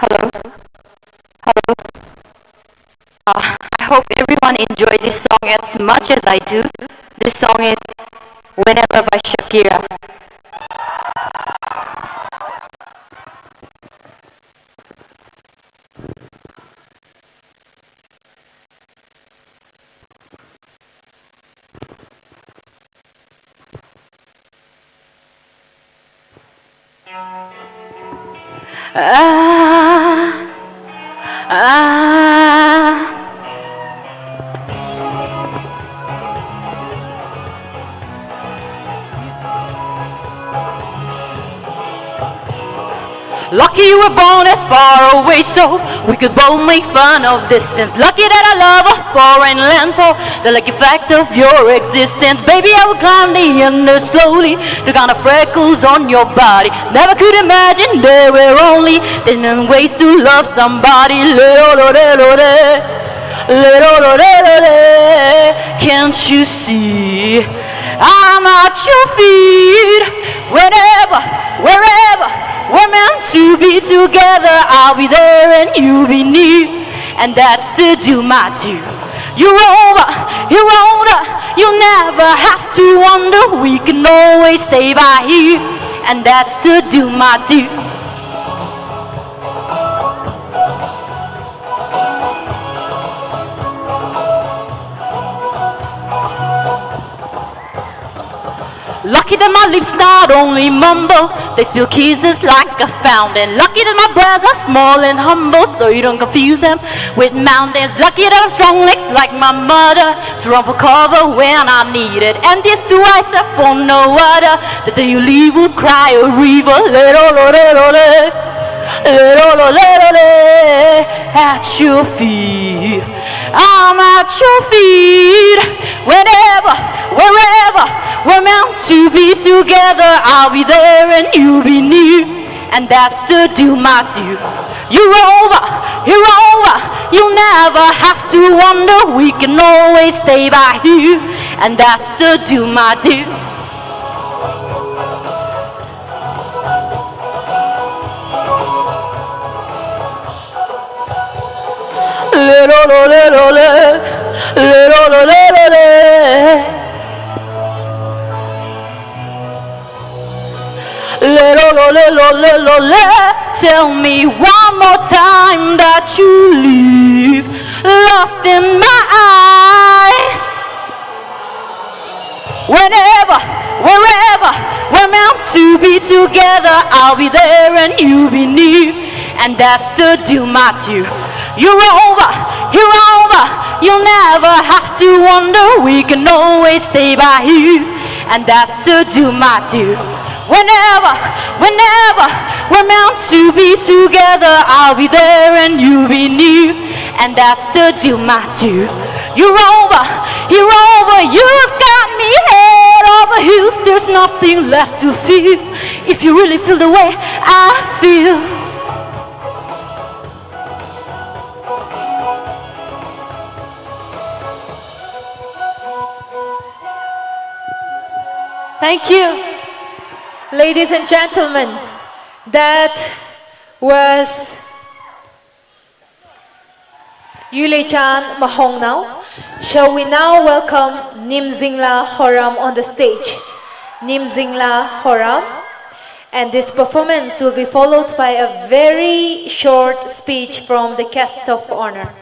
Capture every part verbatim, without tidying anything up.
Hello? Hello? Uh, I hope everyone enjoyed this song as much as I do. This song is Whenever by Shakira. Ah, ah. Lucky you were born as far away, so we could both make fun of distance. Lucky that I love a foreign landfall, the lucky fact of your existence. Baby, I would climb the Indus slowly to count the freckles on your body. Never could imagine there were only ten ways to love somebody. Little, little, little, little, little, little, can't you see? I'm at your feet. Whenever, wherever, we're meant to be together. I'll be there and you'll be near. And that's the do my do. You're over, you're older. You'll never have to wonder. We can always stay by here. And that's the do my do. Lucky that my lips not only mumble, they spill kisses like a fountain. Lucky that my breasts are small and humble, so you don't confuse them with mountains. Lucky that I have strong legs like my mother to run for cover when I need it. And these two eyes are for no other. The day you leave will cry a river. Little, little, little, little, little, at your feet. I'm at your feet. Whenever, wherever, we're meant to be together. I'll be there and you'll be near. And that's the do my do. You're over, you're over. You'll never have to wonder. We can always stay by here. And that's the do my do. Little, little, little, little, little, little. Little, little, little, little, tell me one more time that you leave. Lost in my eyes. Whenever, wherever, we're meant to be together. I'll be there and you'll be near. And that's the do my do. You're over, you're over. You'll never have to wonder. We can always stay by here. And that's the do my do. Whenever, whenever, we're meant to be together. I'll be there and you'll be near. And that's the do my do. You're over, you're over. You've got me head over heels. There's nothing left to feel. If you really feel the way I feel. Thank you, ladies and gentlemen. That was Yuleichan Mahongnao. Shall we now welcome Nimzingla Horam on the stage? Nimzingla Horam. And this performance will be followed by a very short speech from the guest of honor.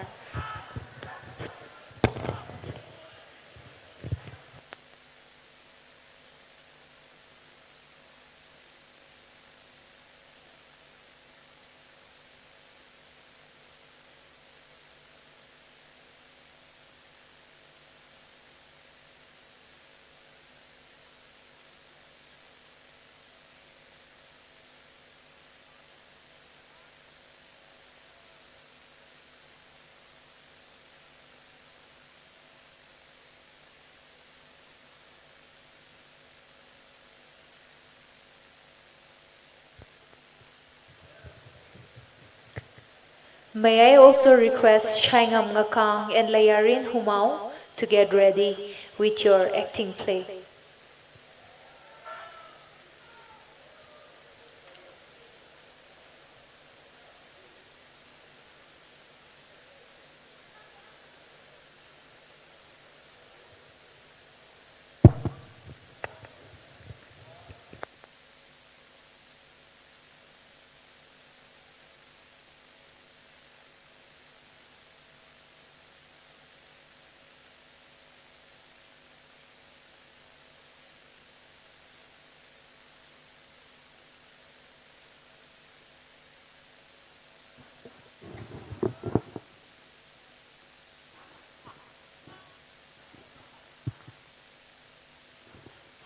May I also request Shaingam Ngakang and Layarin Humao to get ready with your acting play.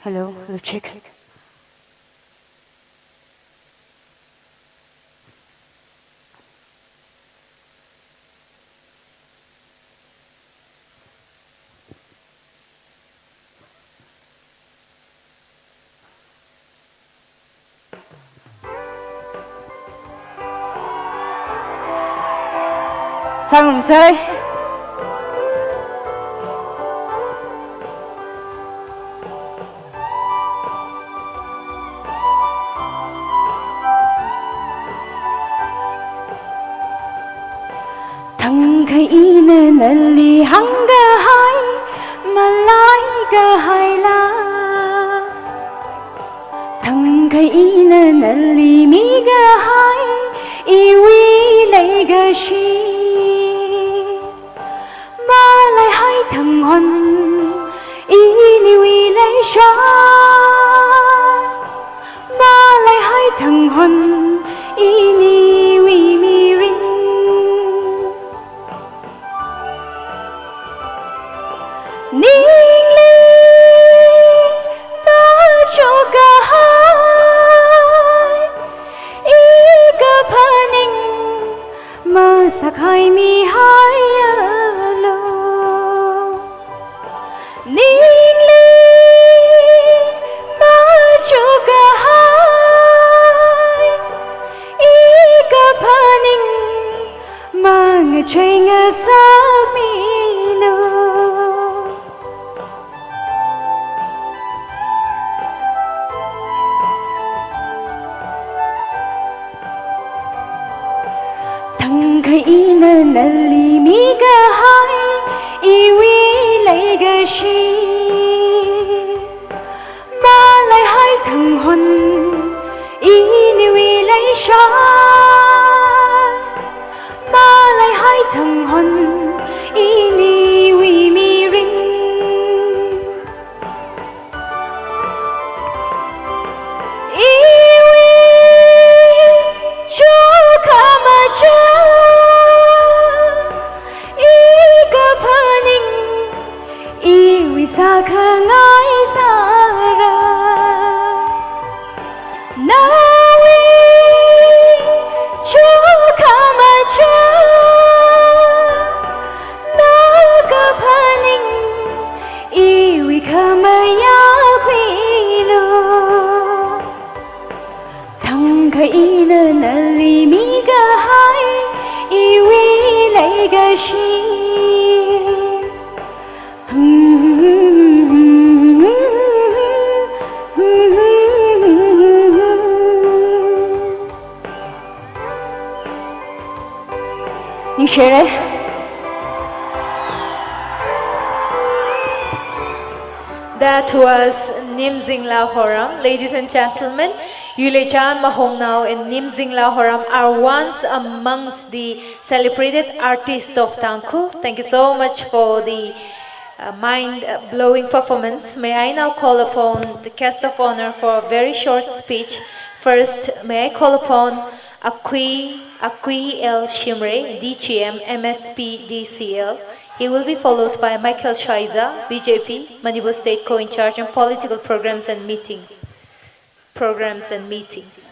Hello, hello, check. Sangrumsei. Thangkha ina nali hāngkahai, malaikahaila. Thangkha ina nali mikahai, iwui leikashi. Maleihai thang hon, iniwui leishan. Maleihai thang hon, iniwui mirin. Ningli machokkahai, ikaphaning masakhaimihaialu. Ningli machokkahai, ikaphaning mangachei ngasakmilu. Thangkha ina nali mikahai, iwui leikashi. Maleihai thang hon, iniwui leishan. Maleihai thang hon, iniwui mirin. Iwui chukhamachā, ikaphaning, iwui sākhangai sāra. Nawui chukhamachā, na kaphaning, iwui khamayā khuilu. Thangkha ina nali mikahai, iwui leikashi. Ningshire. That was Nimzingla Horam. Ladies and gentlemen, Yuileichan Mahongnao and Nimzingla Horam are once amongst the celebrated artists of Tangkhul. Thank you so much for the uh, mind-blowing performance. May I now call upon the guest of honor for a very short speech. First, may I call upon Akui, Akui L Shimray, D G M, M S P D C L. He will be followed by Michael Shaiza, B J P, Manipur State Co-in-charge on Political Programs and Meetings. Programs and Meetings.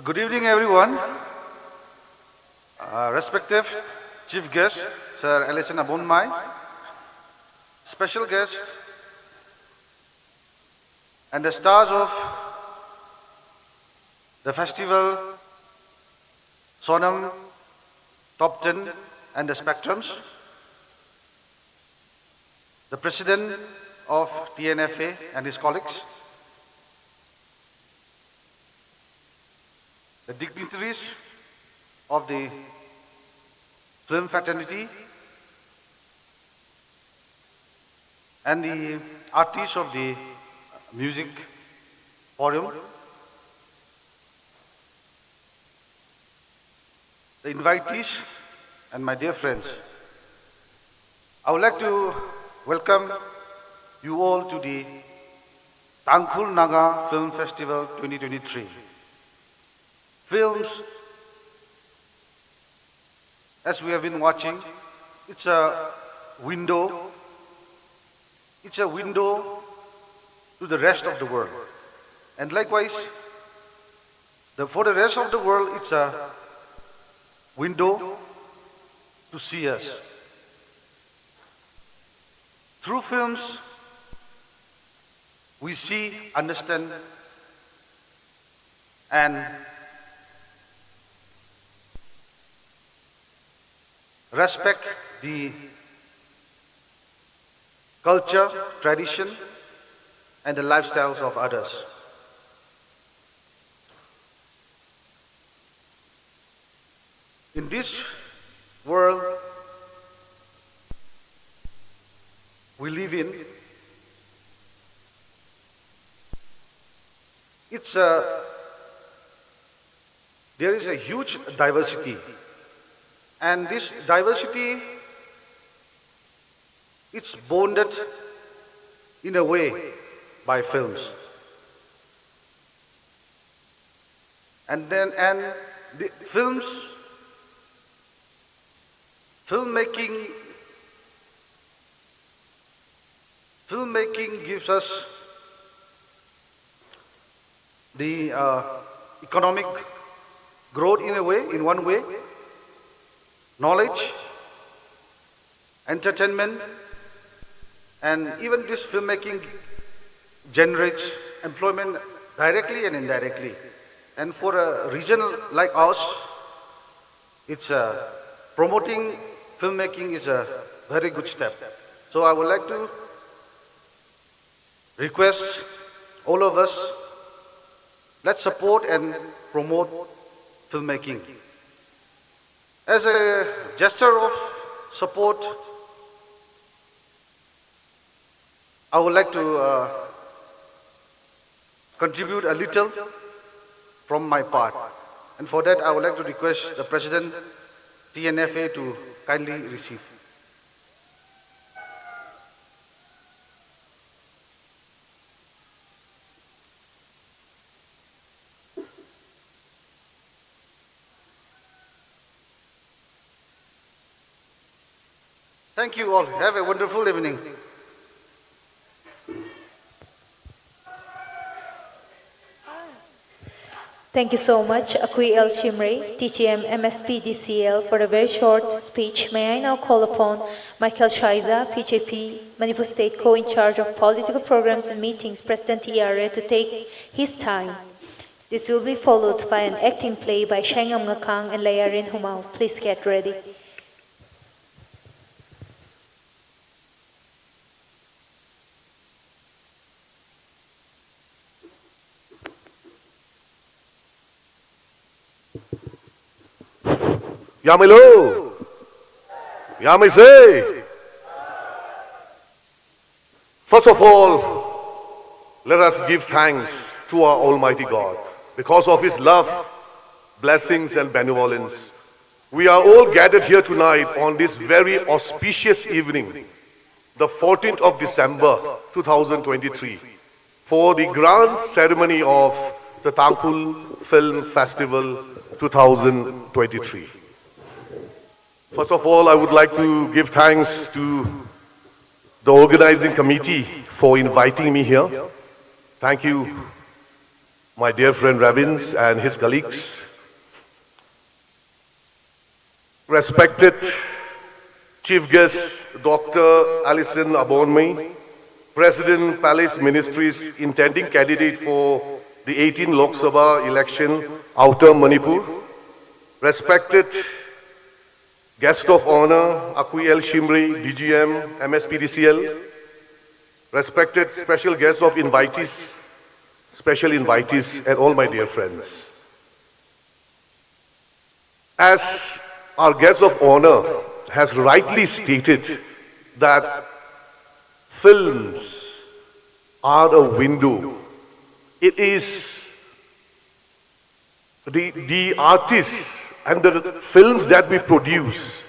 Good evening, everyone. Uh, respected Chief Guest, Sir L S N Abonmai, special guest, and the stars of the festival, Sonam, Top ten, and the Spectrums, the president of T N F A and his colleagues, the dignitaries of the film fraternity, and the artists of the music forum, the invitees, and my dear friends. I would like to welcome you all to the Tangkhul Naga Film Festival twenty twenty-three. Films, as we have been watching, it's a window. It's a window to the rest of the world. And likewise, the, for the rest of the world, it's a window to see us. Through films, we see, understand, and respect the culture, tradition, and the lifestyles of others. In this world we live in, it's a, there is a huge diversity. And this diversity, it's bonded in a way by films. And then, and the films, filmmaking, filmmaking gives us the, uh, economic growth in a way, in one way, knowledge, entertainment, and even this filmmaking generates employment directly and indirectly. And for a region like ours, it's, uh, promoting filmmaking is a very good step. So I would like to request all of us, let's support and promote filmmaking. As a gesture of support, I would like to, uh, contribute a little from my part. And for that, I would like to request the President, T N F A, to kindly receive. Thank you all. Have a wonderful evening. Thank you so much, Akui L Shimray, T G M M S P D C L, for a very short speech. May I now call upon Michael Shaiza, P J P Manipur State Co-in-charge of Political Programs and Meetings, President E R A, to take his time. This will be followed by an acting play by Shaingam Ngakang and Leiyarin Humao. Please get ready. Yamilo! Yamese! First of all, let us give thanks to our Almighty God because of His love, blessings, and benevolence. We are all gathered here tonight on this very auspicious evening, the fourteenth of December two thousand twenty-three, for the grand ceremony of the Tangkhul Film Festival two thousand twenty-three. First of all, I would like to give thanks to the organizing committee for inviting me here. Thank you, My dear friend Ravins and his colleagues, respected Chief Guest Doctor Alison Abonmei, President Palace Ministries, intending candidate for the eighteen Lok Sabha election, Outer Manipur, respected Guest of Honor, Akui L Shimray, D G M, M S P D C L, respected special guest of invitees, special invitees, and all my dear friends. As our guest of honor has rightly stated that films are a window, it is the, the artists and the films that we produce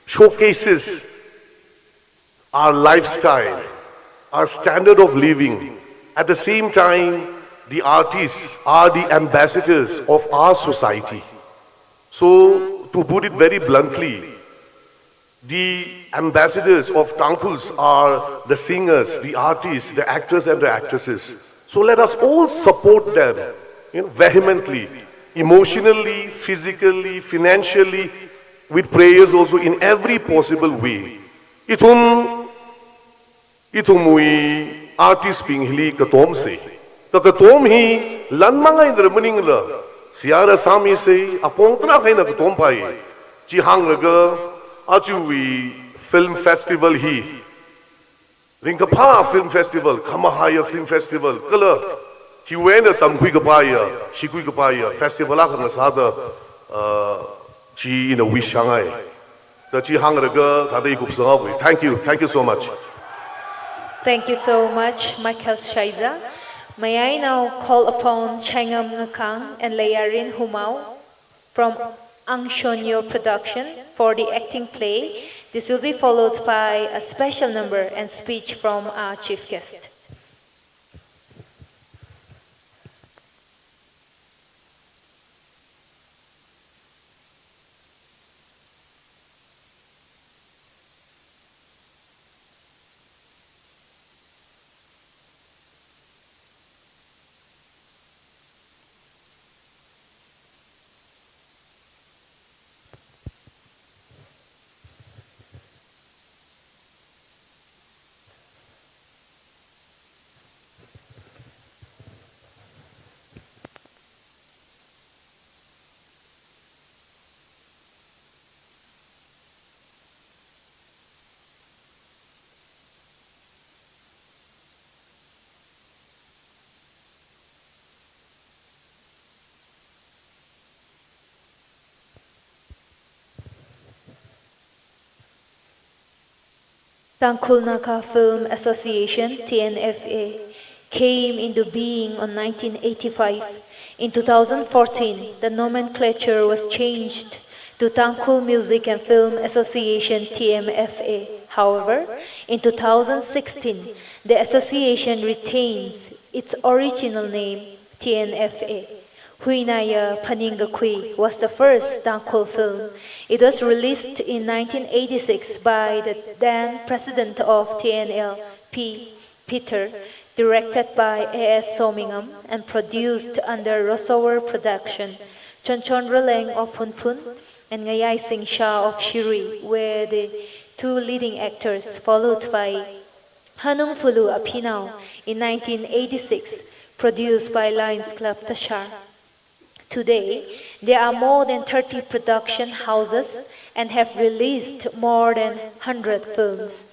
showcases our lifestyle, our standard of living. At the same time, the artists are the ambassadors of our society. So, to put it very bluntly, the ambassadors of Tangkhuls are the singers, the artists, the actors, and the actresses. So let us all support them, you know, vehemently, emotionally, physically, financially, with prayers also, in every possible way. Ithum, ithumwui artist bing hili katomsa. Ka katom hi lan mangaidar maningla, seihā rāsāmisa, apong tarākha eina katompai. Chi hānglaga, ajawui film festival hi ringkaphā film festival, khamahaiya film festival, kala hiwui eina tamkhui kapaiya, shikhui kapaiya festival akha ngasāda, uh, chi ina wish sāngai. Da chi hānglaga thāda ikup sāngai. Thank you, thank you so much. Thank you so much, Michael Shaiza. May I now call upon Chaingam Ngakang and Leiyarin Humao from Angshonyo production for the acting play. This will be followed by a special number and speech from our chief guest. Tangkhul Naga Film Association, T N F A, came into being on nineteen eighty-five. In two thousand fourteen, the nomenclature was changed to Tangkhul Music and Film Association, T M F A. However, in two thousand sixteen, the association retains its original name, T N F A. Huinaya Phaningkakhui was the first Tangkhul film. It was released in nineteen eighty-six by the then president of T N L, P. Peter, directed by A S Somingam and produced under Rosower Production. Chonchon Raleng of Hunphun and Ngayaising Shah of Shirui were the two leading actors, followed by Hanungphulu Aphinao in nineteen eighty-six, produced by Lions Club Tashar. Today, there are more than thirty production houses and have released more than hundred films.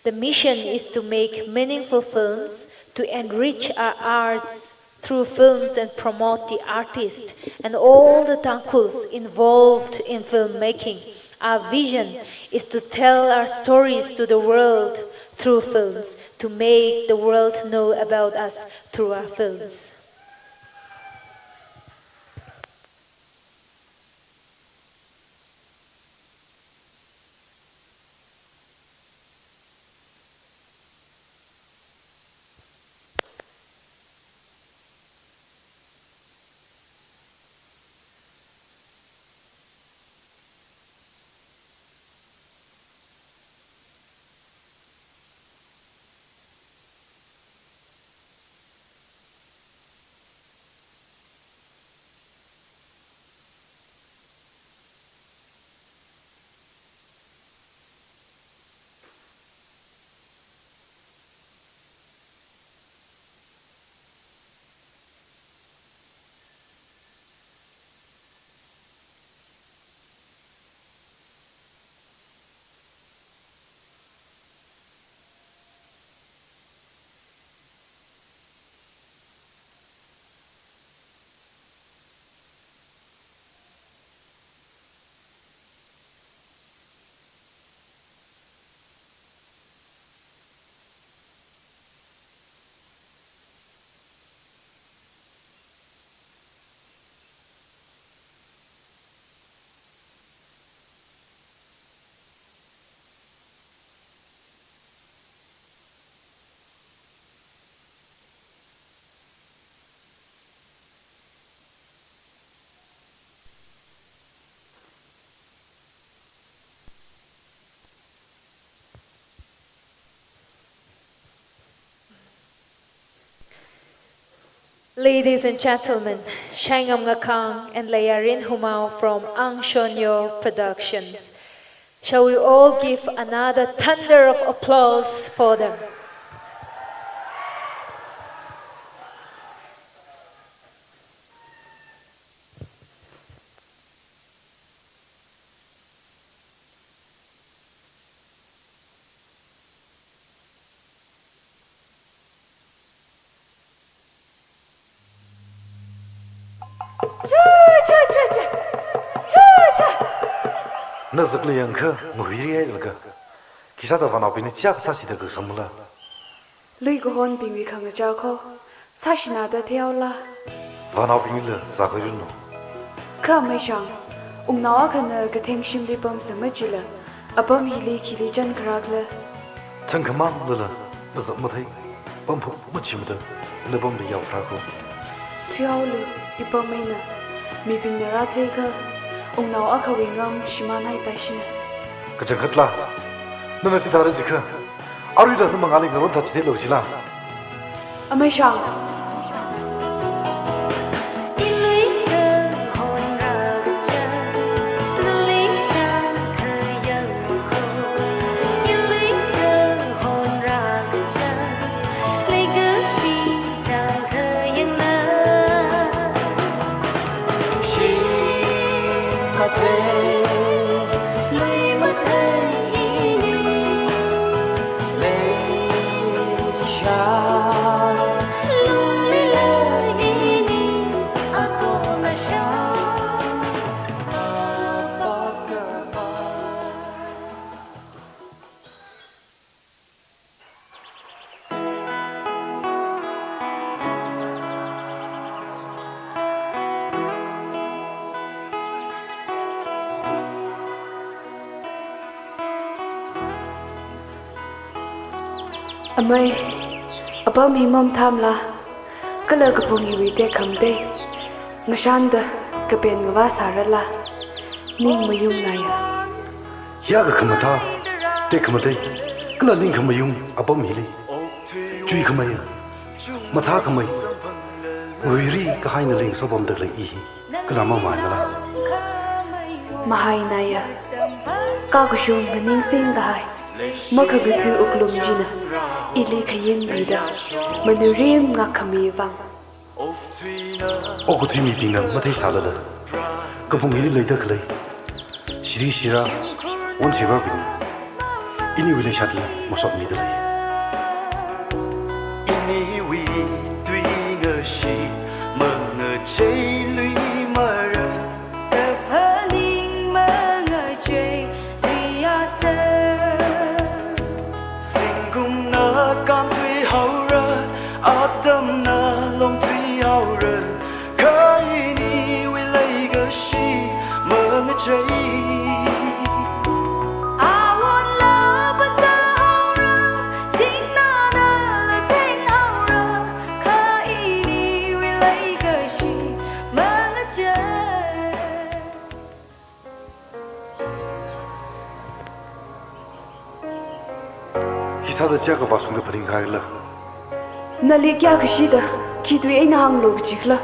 The mission is to make meaningful films, to enrich our arts through films and promote the artist and all the Tangkhuls involved in filmmaking. Our vision is to tell our stories to the world through films, to make the world know about us through our films. Ladies and gentlemen, Shaingam Ngakang and Leiyarin Humao from Angshonyo Productions. Shall we all give another thunder of applause for them? Chu, chu, chu, chu. Chu, chu. Na zakli yangkha, ngahuiri ai laga. Khisāda vānaobingli chiya kasā sida kasamla. Lui kahonbingwui khangachā kho, sāshināda theihaola. Vānaobingli zākhui rinu. Kha Meishang, wungnao akhana katheng shimli pamsa machila, apam hili khili chān kharākhala. Chān khamānlala, na zat mathei, pamphuk machimada, na pamda yao kharākho. Thuihaolu, ipam eina, mibingna rātheikha, wungnao akhawui ngam shimānhaipaishina. Kachangkhatla, nana chithāra jikha, aruida na mangāli ngaron thāchitheilu jila. Ameishang. Amei, apam hi mamathāmala, kala kaphung hiwui tekhamatei, ngashanda kapen ngavā sārala, ning mayungnaya. Yākha khamathā, tekhamatei, kala ning khamayung apam hili. Chuikhameiya, mathākhamei, ngahuiri kahaina leng sopamda lei i hi, kala mamahaimala. Mahainaya, kakashung nganingsing kahai, makhangatha wuklung china, ili khayin mida, manurim ngakkhami vang. Okathui mibingna matheisālala, kaphung hili leida khalei, shiri shira, won shiva bing, iniwui leishatli masotmida lei. Iniwui tui ngashi, mangachei lui mara. Phaning mangachei, tui asa. Zingkumna kānthui haora, atamna longthui haora, kha iniwui leikashi mangachei. Awonla pata haora, thingnanala thing haora, kha iniwui leikashi mangachei. Khisāda chiakha vāshungda phaningkhaila? Nali kayākha shida, khi tui eina hānglu kajikhala?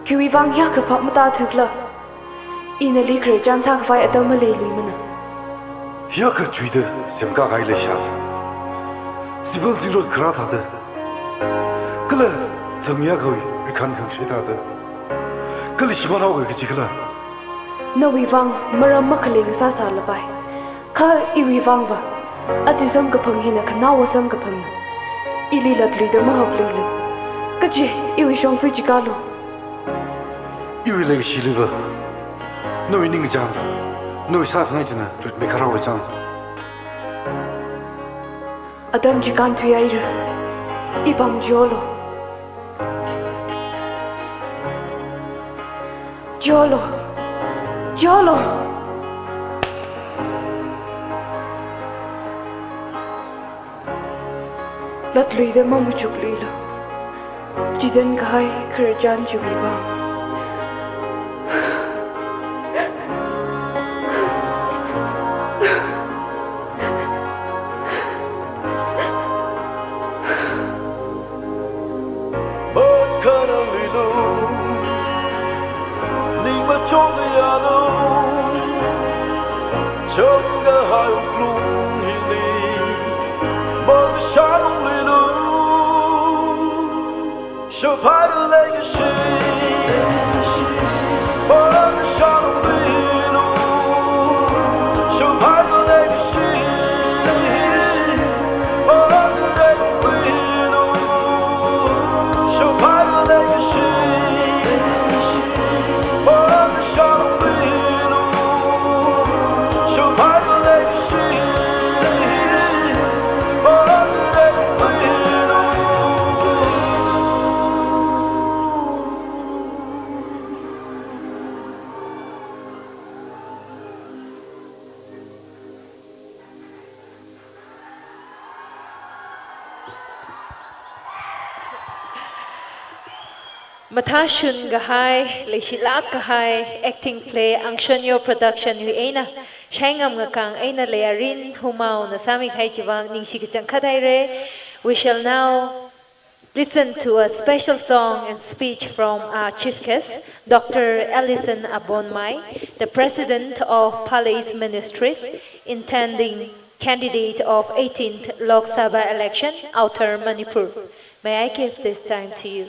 Khiwui vang hiyākha phap matāthukhala? I nali khararchan sākhavai atam maleiluimana. Hiyākha chuida semkākahai leisha. Siphan zingrot kharā thāda, kala thangya kawui rikhan khangshei thāda, kali shimānhaoki kajikhala? Nawui vang maram makhalei ngasāsālapai. Kha iwui vangva, aja samkaphang hina khanaowa samkaphangna. Ili latluida mahapluilu. Kaje, iwui shongfa chikālu. Iwui leikashiliva, nawui ningchāng, nawui sākhangai china ritmei kharāwui chāng. Atam chikānthuihaira, ipāng chiholu. Chiholu, chiholu. Latluida mamachukluilu. Chizankahai khararchan chiwui vang. Makhana Changahai wuklung hili, makashālungluilu, shaphailung leikashi, makashālungluilu, shaphailung leikashi, makashālungluilu, shaphailung leikashi. Mathāshun kahai, leishilāk kahai acting play Angshonyo Production wui eina shaingam ngakang eina leiyarin humaona sāmikahai chiwui vang ningshi kachangkhat haira. We shall now listen to a special song and speech from our chief guest, Doctor Ellison Abonmai, the president of Palace Ministries, intending candidate of eighteenth Lok Sabha election, Outer Manipur. May I give this time to you?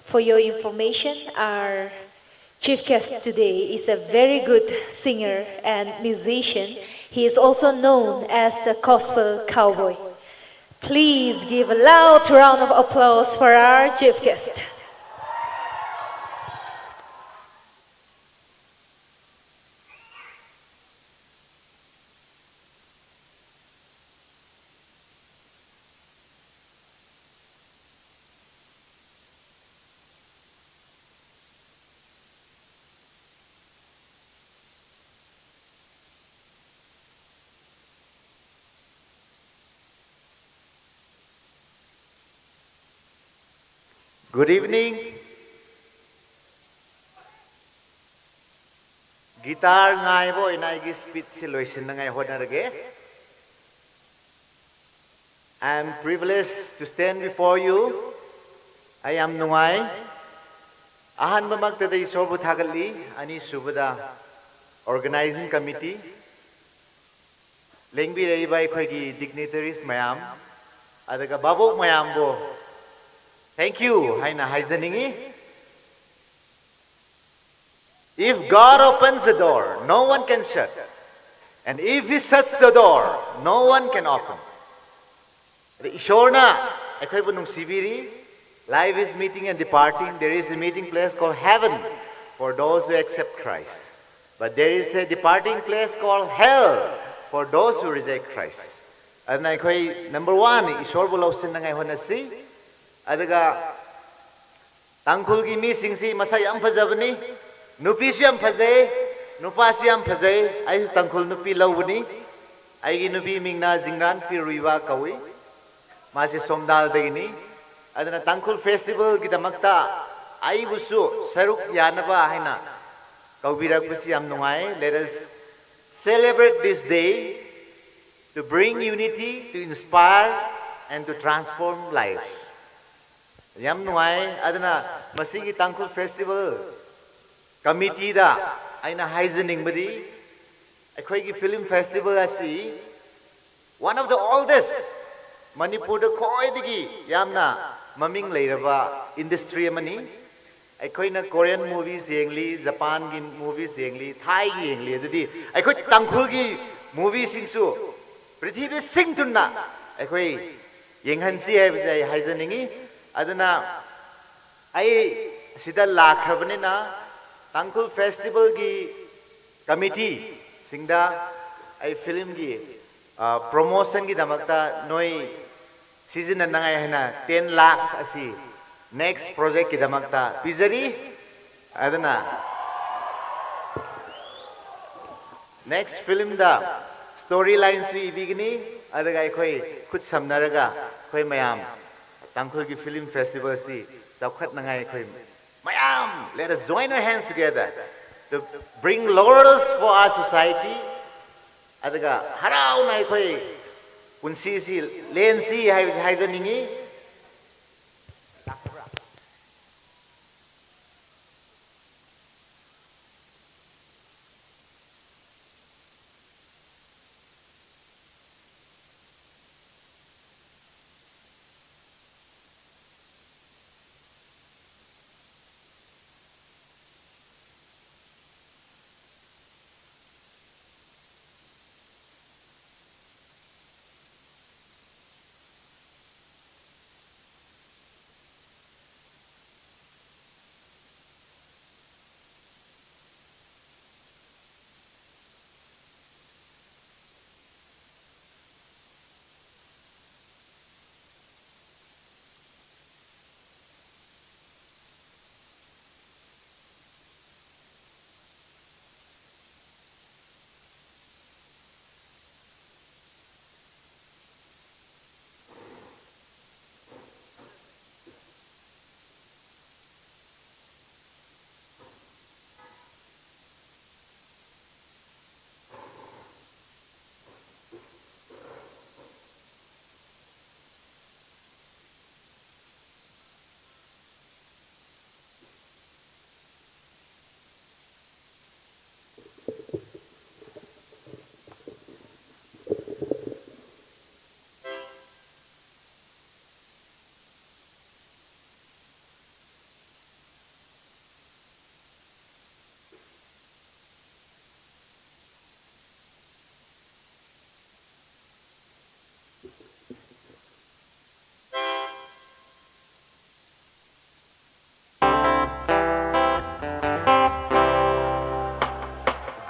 For your information, our chief guest today is a very good singer and musician. He is also known as the gospel cowboy. Please give a loud round of applause for our chief guest. Good evening. Guitar ngaiva eina aigi speech hi loishinnangai hotnarage. I am privileged to stand before you. I am nungai. Ahanbamaktada Ishorbu thagatli, anisubada organizing committee, lengbireiva eikhoigi dignitaries mayam, adaga bhavok mayambu thank you haina haizaningi. If God opens the door, no one can shut. And if He shuts the door, no one can open. Ishorna eikhoibu nungsibiri, life is meeting and departing. There is a meeting place called heaven for those who accept Christ. But there is a departing place called hell for those who reject Christ. Adana eikhoi number one, Ishorbu loushinnangai hotnasi. Adaga Tangkhulgi misingsi masā yam phazabani, nupisu yam phazai, nupasu yam phazai, aisi Tangkhul nupi laubani. Aigi nupi mingna Zingranfi Ruiva kawi. Masi Somdaldagini. Adana Tangkhul festival gidamakta aibusu saruk yanava haina kaubirakbasi yam nungai. Let us celebrate this day to bring unity, to inspire, and to transform life. Yam nungai, adana masigi Tangkhul Festival Committee da eina haizaningbadi, eikhoigi film festival asi, one of the oldest, Manipurda khoidagi yamna maming leiraba industry amani. Eikhoina Korean movies yangli, Japangi movies yangli, Thaigi yangli, adudi eikhoi Tangkhulgi movies singsu prithvi singtonna eikhoi yanghansi haibajai haizaningi. Adana Ai sida lākhabanina, Tangkhul Festival ki committee singda ai film ki, ah, promotion kidamākta noi sizinanangai hina ten lakhs asi next project kidamākta pizari. Adana next film da storyline sui bigini, adaga ai khoi khut samnaraga khoi mayam Tangkhul ki film festival si chaokhatnangai khoi mayam, let us join our hands together to bring laurels for our society. Adaga haraunai khoi kunsi si lensi hai, haizaningi.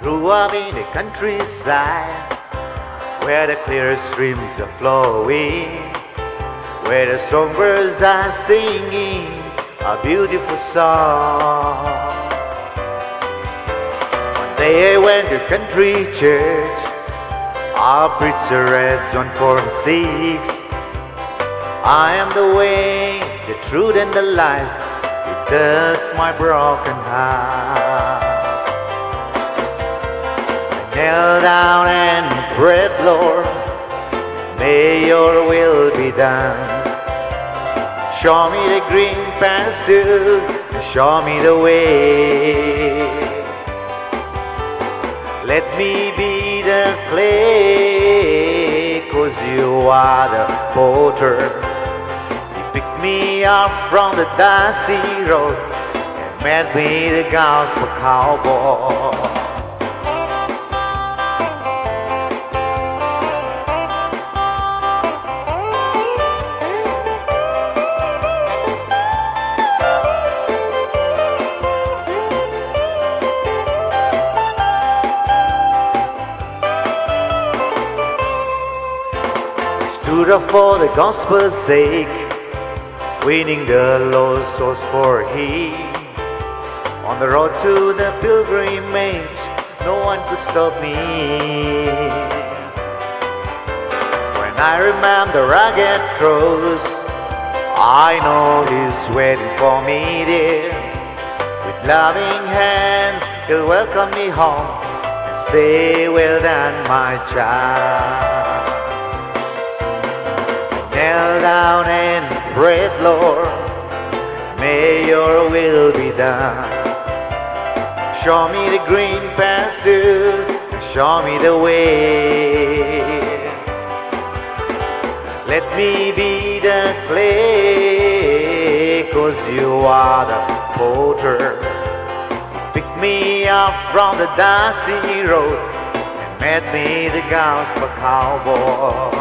Grew up in the countryside, where the clear streams are flowing, where the songbirds are singing a beautiful song. One day I went to country church. Our preacher read John four and six. "I am the way, the truth, and the life." It touched my broken heart. I knelt down and prayed, "Lord, may your will be done. Show me the green pastures and show me the way. Let me be the clay, 'cause you are the potter. You pick me up from the dusty road and made me the gospel cowboy." Stood up for the gospel's sake, winning the lost souls for him. On the road to the pilgrimage, no one could stop me. When I remember the rugged cross, I know he's waiting for me there. With loving hands, he'll welcome me home and say, "Well done, my child." Knelt down and prayed, "Lord, may your will be done. Show me the green pastures and show me the way. Let me be the clay, 'cause you are the potter. Pick me up from the dusty road and made me the gospel cowboy."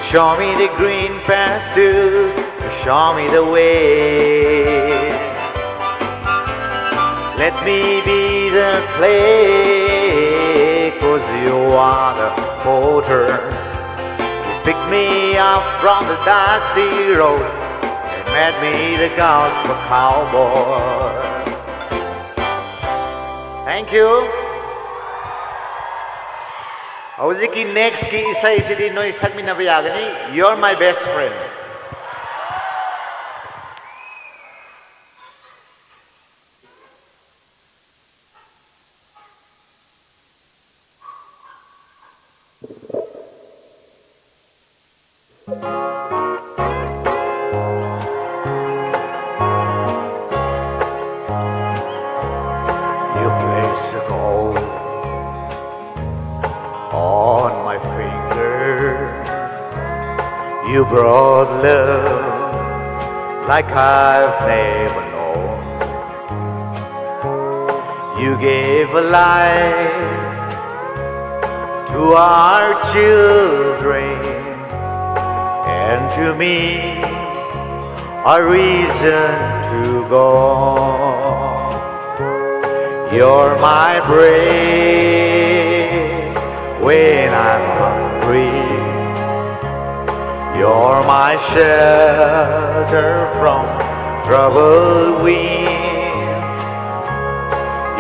Show me the green pastures, show me the way. Let me be the clay, 'cause you are the potter. You pick me up from the dusty road and made me the gospel cowboy. Thank you. Hozikki next ki isai sidi noi sakminava yāgani, You're My Best Friend. You place a gold on my finger. You brought love like I've never known. You gave a life to our children and to me a reason to go on. You're my bread when I'm hungry. You're my shelter from troubled wind.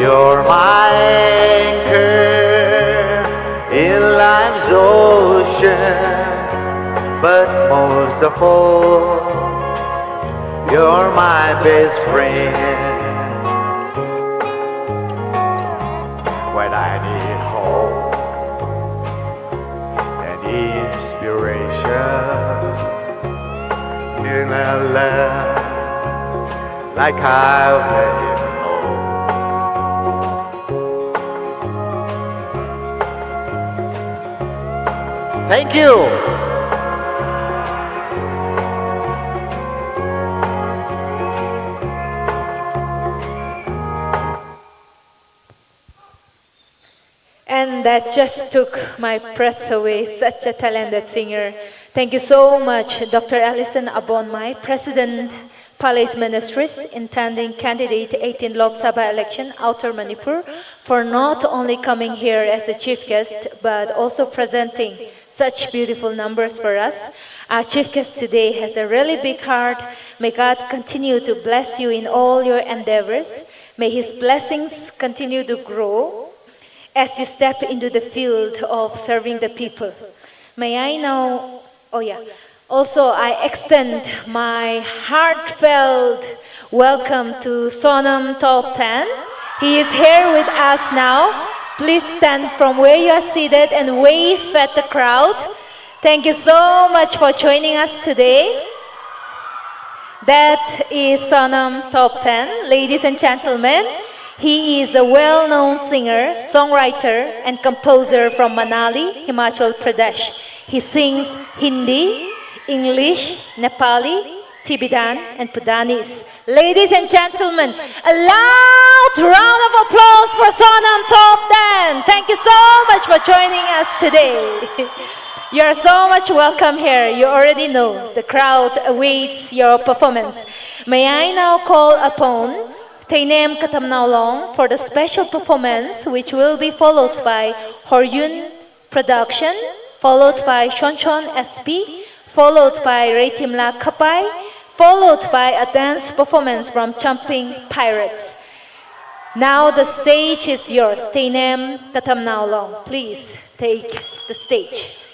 You're my anchor in life's ocean. But most of all, you're my best friend. When I need hope and inspiration, you're my love like I've never known. Thank you. And that just took my breath away. Such a talented singer. Thank you so much, Doctor Allison Abonmai, President, Palace Ministries, intending candidate eighteen Lok Sabha election, Outer Manipur, for not only coming here as a chief guest, but also presenting such beautiful numbers for us. Our chief guest today has a really big heart. May God continue to bless you in all your endeavors. May His blessings continue to grow as you step into the field of serving the people. May I now, oh yeah. Also, I extend my heartfelt welcome to Sonam Toptan. He is here with us now. Please stand from where you are seated and wave at the crowd. Thank you so much for joining us today. That is Sonam Toptan. Ladies and gentlemen, he is a well-known singer, songwriter, and composer from Manali, Himachal Pradesh. He sings Hindi, English, Nepali, Tibetan, and Bhutanese. Ladies and gentlemen, a loud round of applause for Sonam Toptan. Thank you so much for joining us today. You are so much welcome here. You already know the crowd awaits your performance. May I now call upon Teinem Katamnaolong for the special performance, which will be followed by Horyun Production, followed by Shonshon S P, followed by Reitimla Kapai, followed by a dance performance from Jumping Pirates. Now the stage is yours. Teinem Katamnaolong, please take the stage.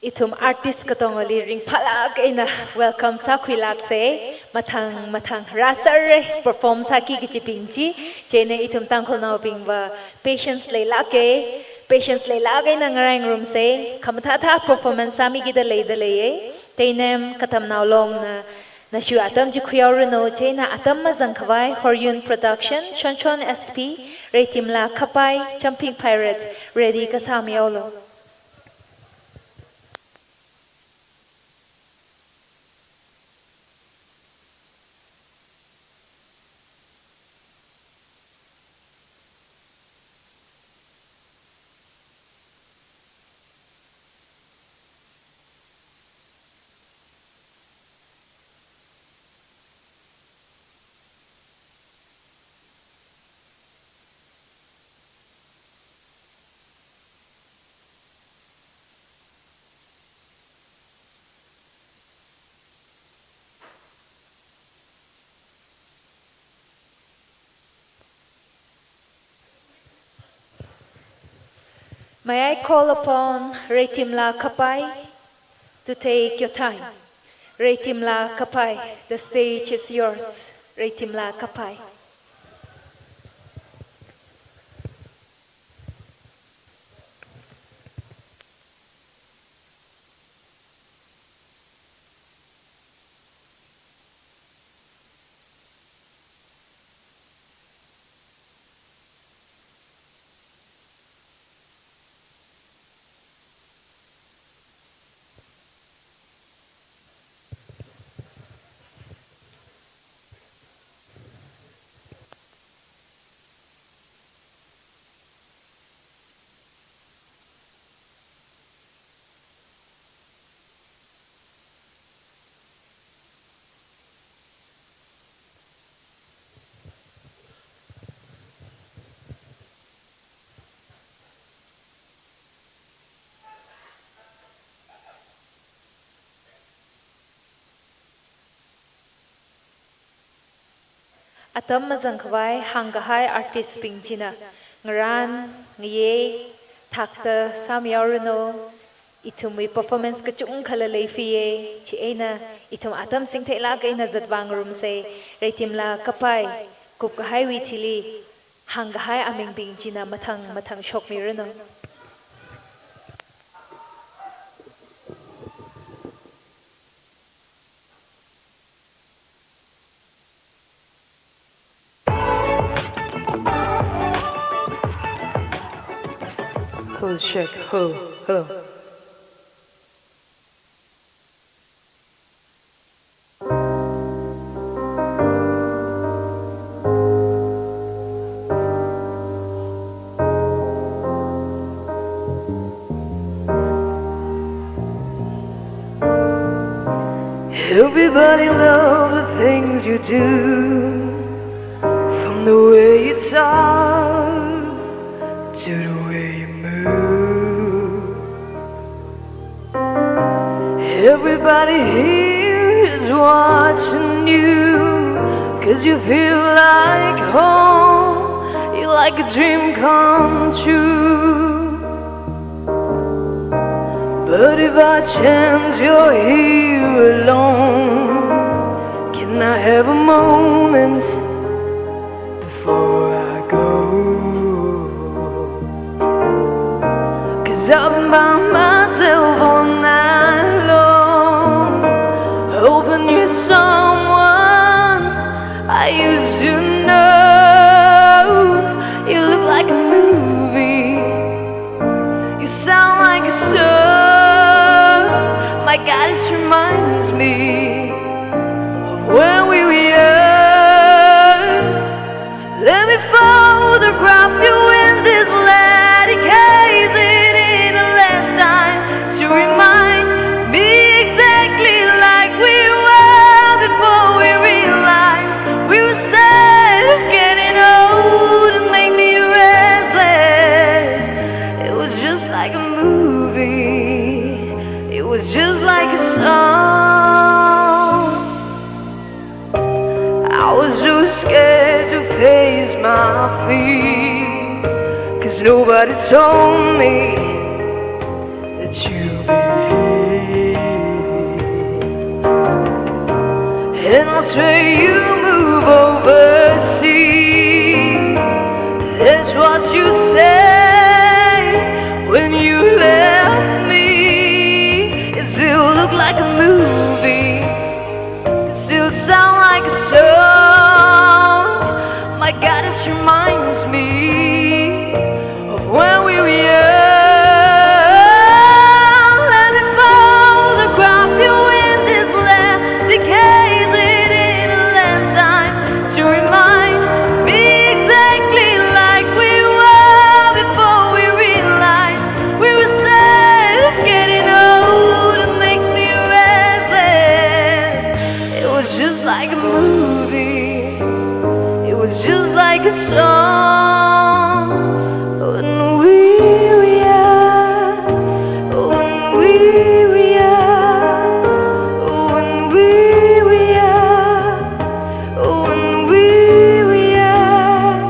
Ithum artist katongali ringphālāk eina welcome sākhuilāksa. Mathang mathang rāsāra perform sāki kachibing chi. Chieina ithum Tangkhulnaobingva patience leilāka. Patience leilāk eina ngaraingarumsa. Khamathāthā performance sāmikida leida leiya. Teinem Katamnaolongna Nashi atam chi khuihaoranu, chieina atam mazangkhavai Horyun Production, Shonshon S P, Reitimla Kapai, Champing Pirates, ready kasā mihaolu. May I call upon Reitimla Kapai to take your time. Reitimla Kapai, the stage is yours. Reitimla Kapai. Atam mazangkhavai hāngkahai artist bing china ngarān, ngayei, thakta sāmihaoranu, ithumwui performance kachungkhala leifiye, chieina ithum atam singtheilāk eina zatvāngarumsei, Reitimla Kapai kupkahaiwui thili hāngkahai amingbing china mathang mathang shokmiranu. Ho, check, ho, ho. Everybody loves the things you do, from the way you talk to the way you move. Everybody here is watching you, 'cause you feel like home, you're like a dream come true. But if by chance you're here alone, can I have a moment before I go? 'Cause I'm by myself all night long, hoping you're someone I used to know. You look like a movie, you sound like a song. My God, this reminds me of when we were young. Let me photograph you in this light, in case it ain't the last time, to remind me exactly like we were before we realized we were sad of getting old and make me restless. It was just like a movie. It was just like a song. I was too scared to face my fear, 'cause nobody told me that you'd be here. And I swear you move overseas, that's what you say when you left me. It still look like a movie, it still Sound like a song. My God, this reminds me of when we were young. Let me photograph you in this land, because it in a lifetime to remind me exactly like we were before we realized we were safe. Getting old, it makes me restless. It was just like a movie. It was just like a song. When we were young, when we were young, when we were young, when we were young.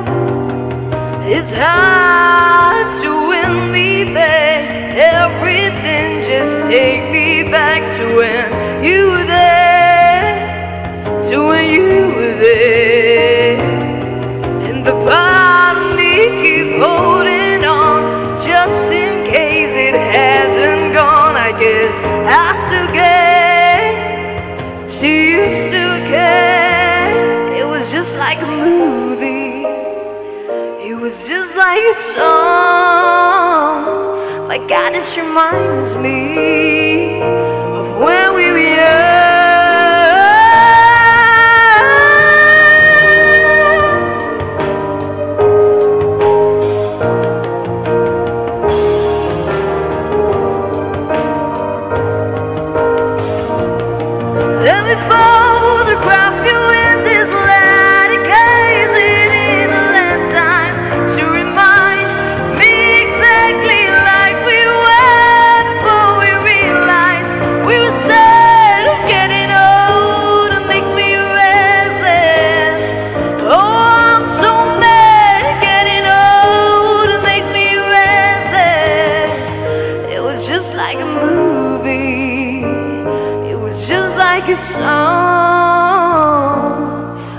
It's hard to win me back. Everything, just take me back to when you were there, to when you were there. And the part of me keep holding on, just in case it hasn't gone. I guess I still care. Do you still care? It was just like a movie. It was just like a song. My God, this reminds me of when we were young. Let me photograph you in this light, in case it is the last time, to remind me exactly like we were before we realized we were sad of getting old. It makes me restless. Oh, I'm so mad at getting old. It makes me restless. It was just like a movie. It was just like a song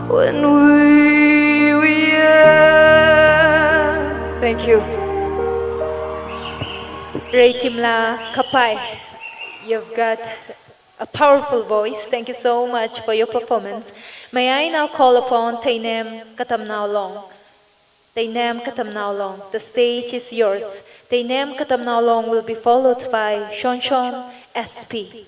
when we were young. Thank you. Reitimla Kapai, you've got a powerful voice. Thank you so much for your performance. May I now call upon Teinem Katamnao Long. Teinem Katamnao Long, the stage is yours. Teinem Katamnao Long will be followed by Shonshon S P.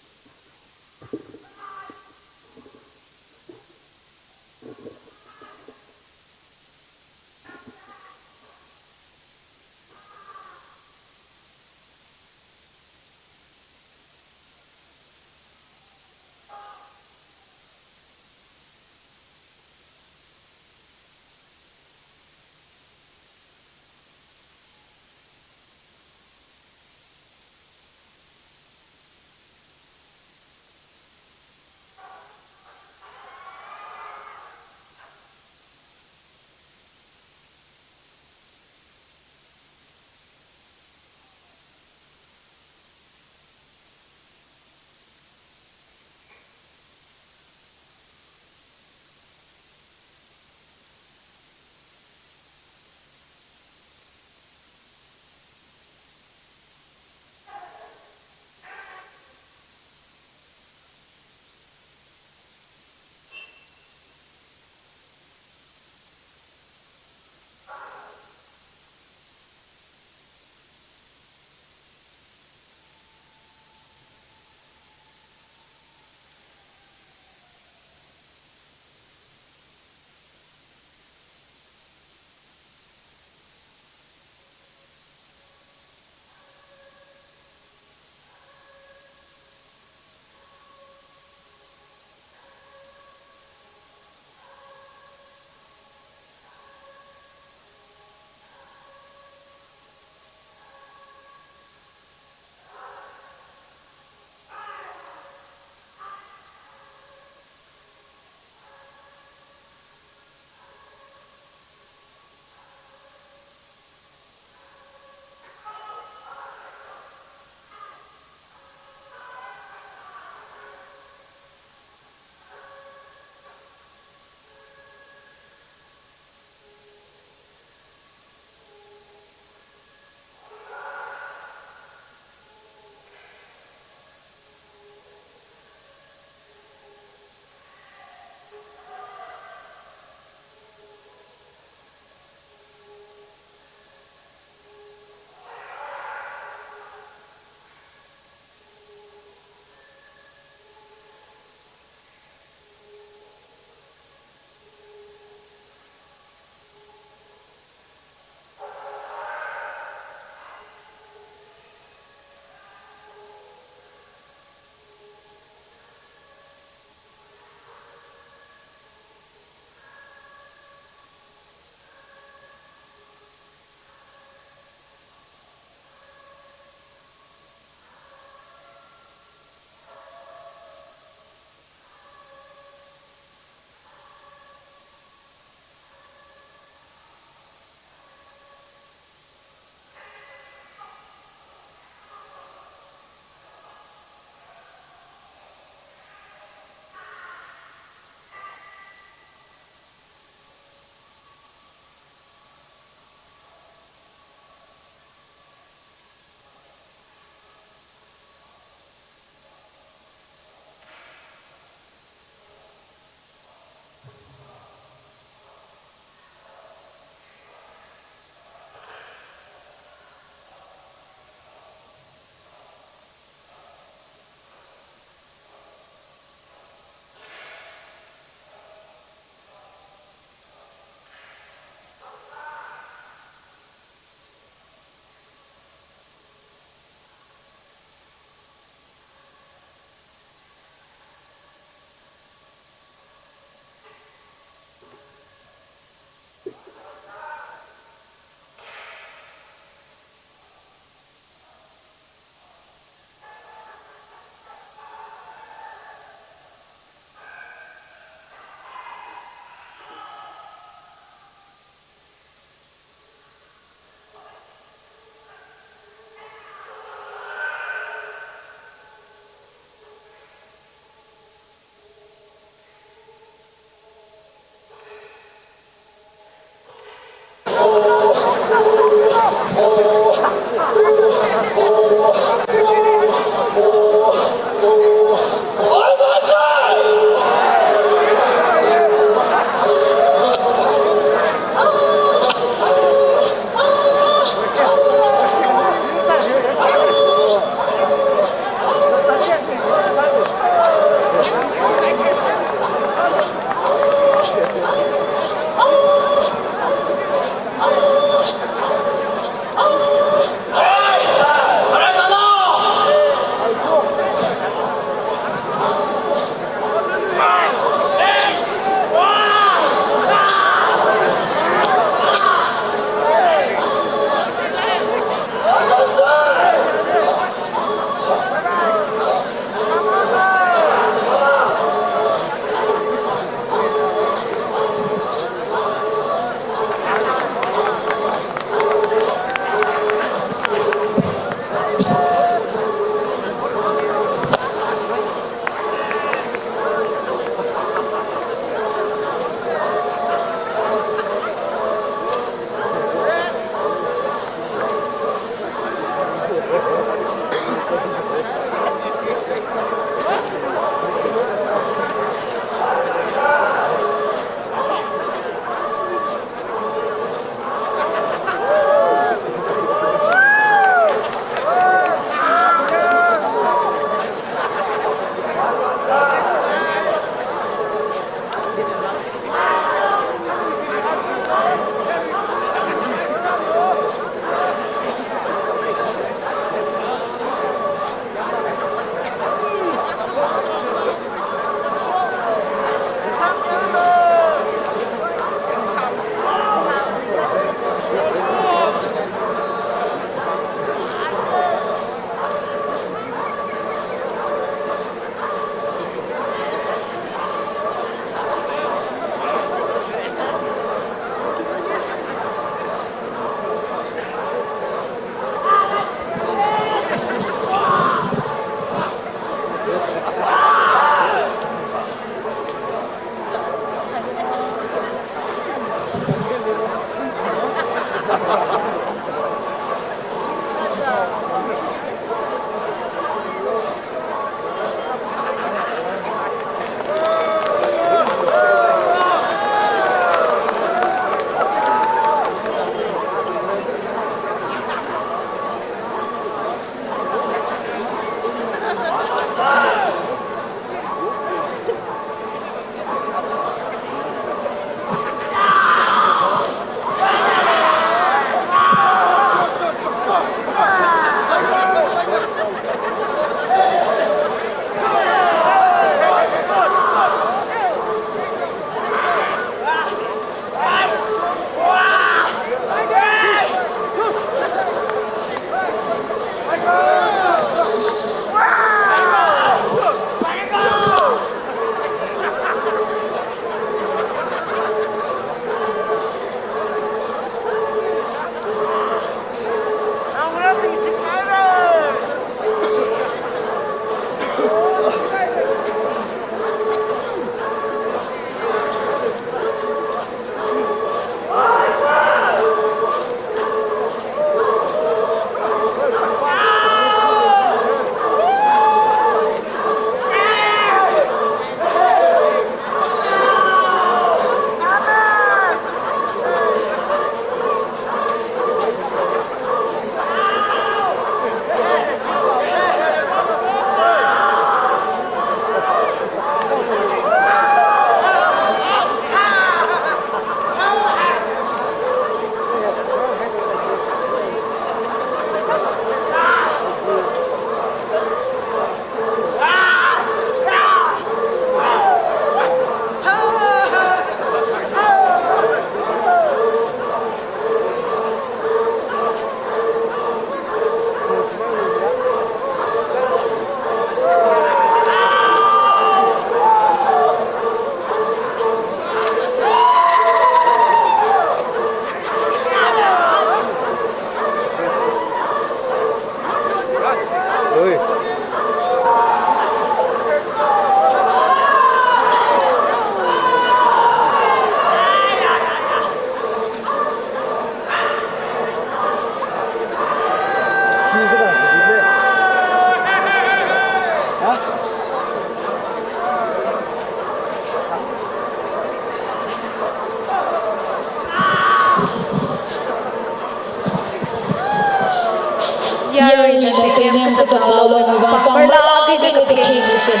Yarina Teinem Katamnao Long wui vang pāng marlāk eina kathei misin.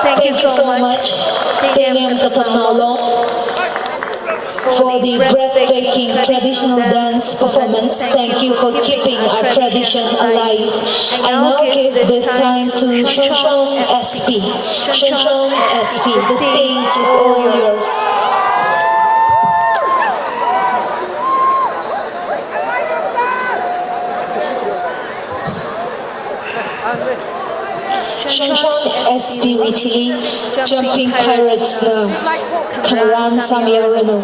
Thank you so much, Teinem Katamnao Long, for the breathtaking traditional dance performance. Thank you for keeping our tradition alive. I now give this time to Shonshong S P. Shonshong S P, the stage is all yours. Shonshong S P wui thili Jumping Pirates na khangarān sāmihaoranu.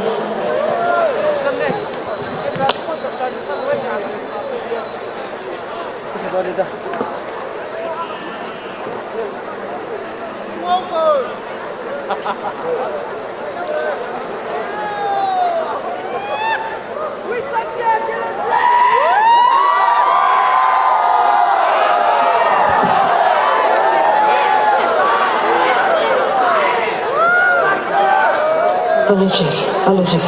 Aluji, aluji.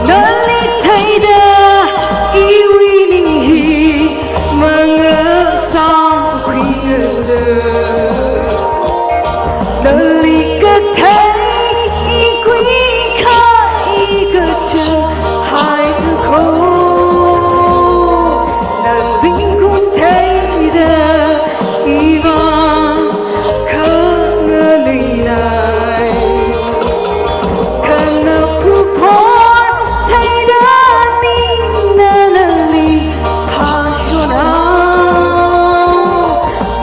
Nali theida iwui ning hi mangasāngkhuingasā. Nali kathei ikhuikha ikachā haikho. Na zingkum theida iva khanganuinai. Khanapupon theida ningna nali phashona.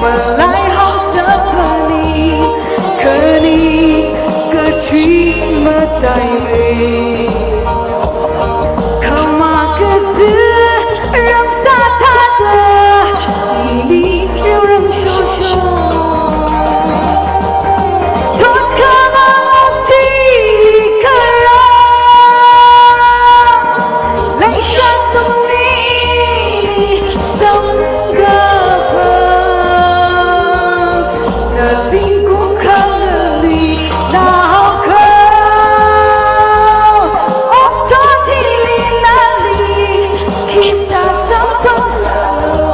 Malaihaosa phaning khani kachui mataimei. Khama kazi ramsā thāda ini riurang shosho. Thot khamang okthuili kharā. Leishat tungli samkaphang. Na zingkum khangali naokho. Okthot hili nali khisā samphangsālu.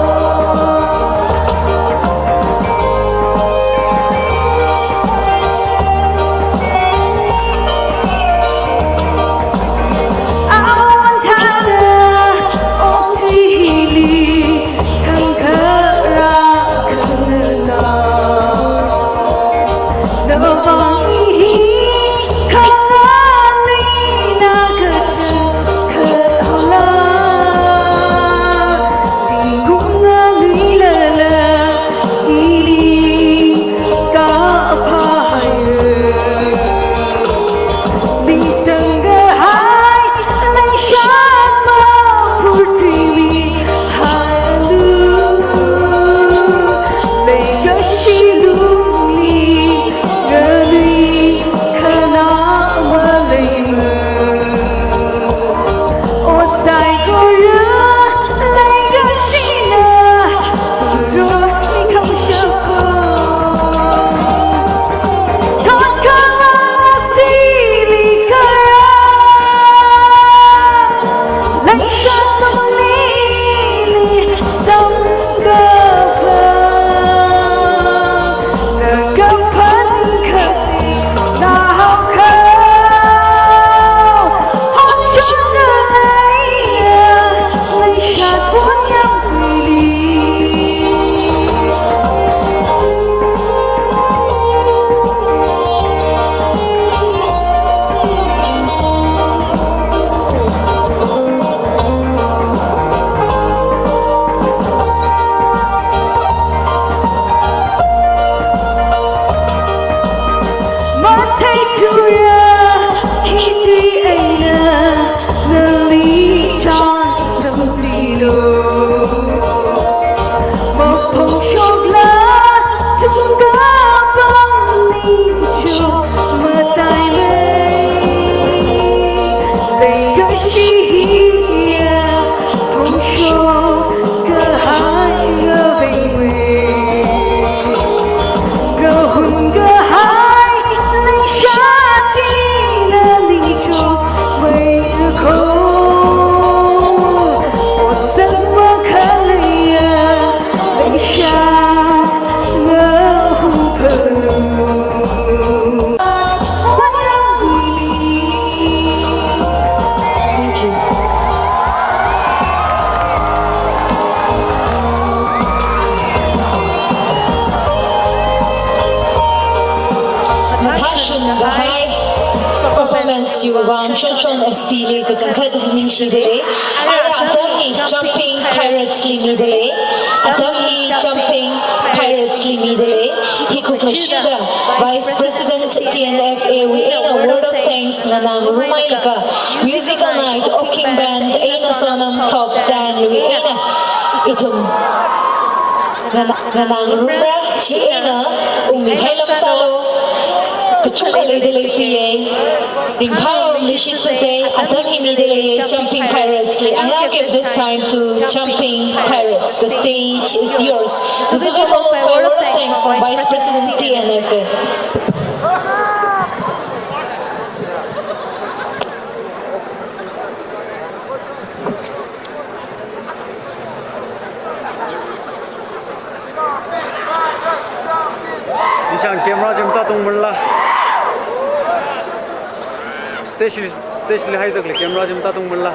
Awan thāda okthui hili thangkharā khanganā. Navang hi khanganui na kachā khaola. Zingkum nganuilala ili kaphāhaira. Ningsang kahai leishat mapurthuimi hailu. Leikashi lungli nganui khanā maleimei. Ot saikora leikashina furor mikham shako. Thot khamang okthuili kharā. Leishat tungli samkaphang. Na kaphaning khani naokho. Hotshonga leiya leishat ponyam hili. Matheithuya khitui eina nali chānsamsilu. Maphongshokla thumkapang Yu Vang Shongshong S P li kachangkhat ningshidalei. Ara atam hi Jumping Pirates li midalei. Atam hi Jumping Pirates li midalei. Hi kupngashuda Vice President T N F A wui eina word of thanks nganāngarumhailaga, musical night, Oking Band eina Sonam Top Ten wui eina ithum nganā-, nganāngarumra. Chieina ungmihailam sālu. Kachungkha leidalei fiye. Ringphāluishit phasei, atam hi midaleiye Jumping Pirates li. I now give this time to Jumping Pirates. The stage is yours. This will be followed by a word of thanks from Vice President T N F A. Nishang camera chi matātungmanla. Stage li, stage li haidakli camera chi matātungmanla.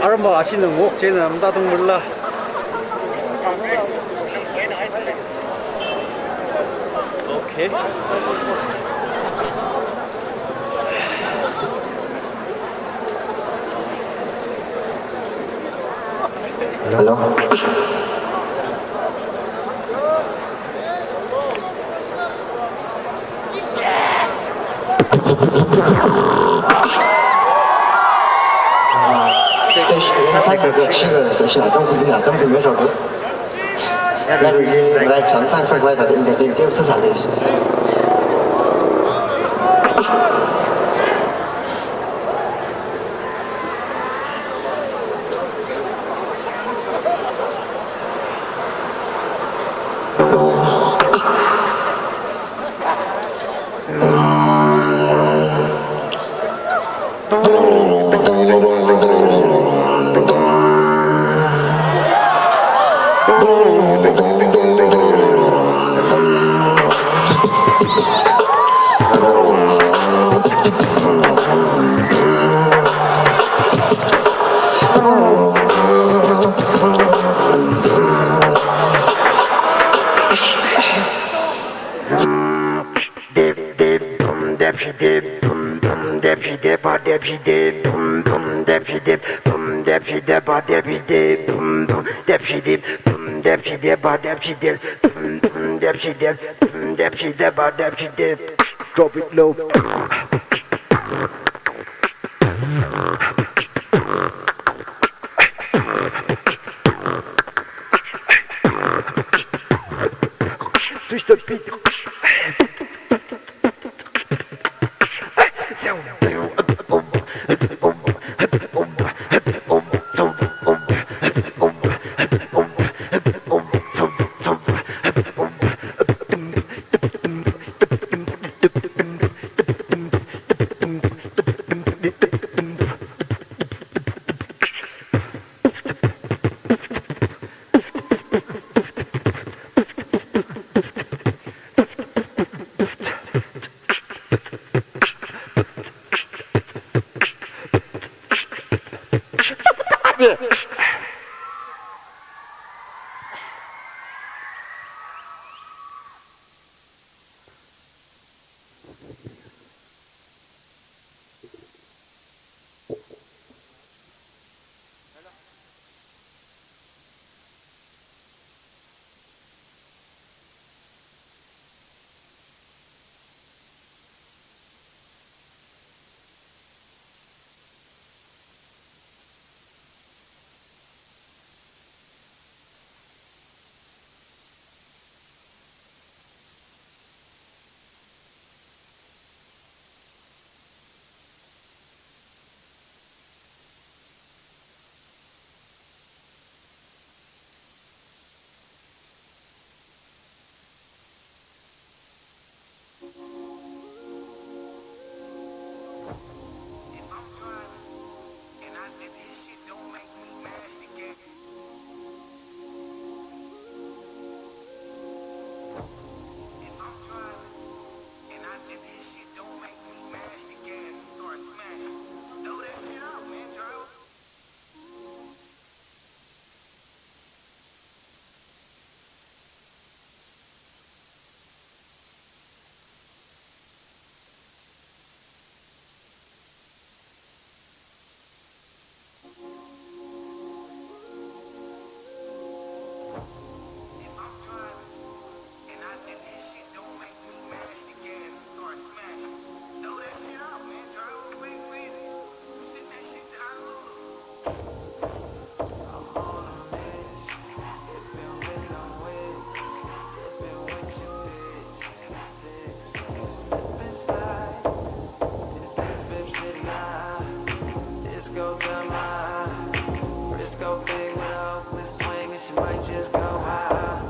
Aramba ashina ngok chieina matātungmanla. Okay. Hello. Stage, stage, stage, stage, stage, Dip, dip, boom, dip, shi, dip, boom, boom, dip, shi, dip, ba, dip, shi, dip, boom, boom, dip, shi, dip, boom, dip, shi, dip, ba, dip, shi, dip, boom, boom, dip, shi, dip, boom, dip, shi, dip, ba, dip, shi, dip, boom, boom, dip, shi, dip, boom, dip, shi, dip, ba, dip, shi, dip. Drop it low. Switch the beat. This swing and she might just go high.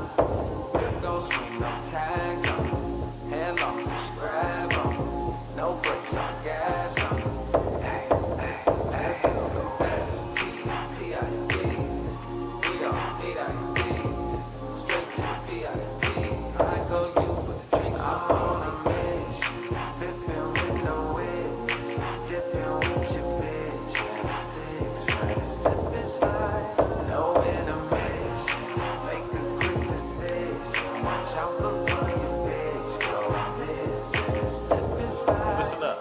Whip gon' swing, no tags on. Headlong, so she grab on. No brakes on, gas on. Hey, hey, let's disco. S T P I P. We don't need I D. Straight to the V I P. Eyes on you, but the drinks on. I'm on a mission. Pippin' with no witness. Dipping with your bitch. And a six pack. Slip and slide. No intermission. Make a quick decision. Watch out before your bitch go missing. Slip and slide. Listen up.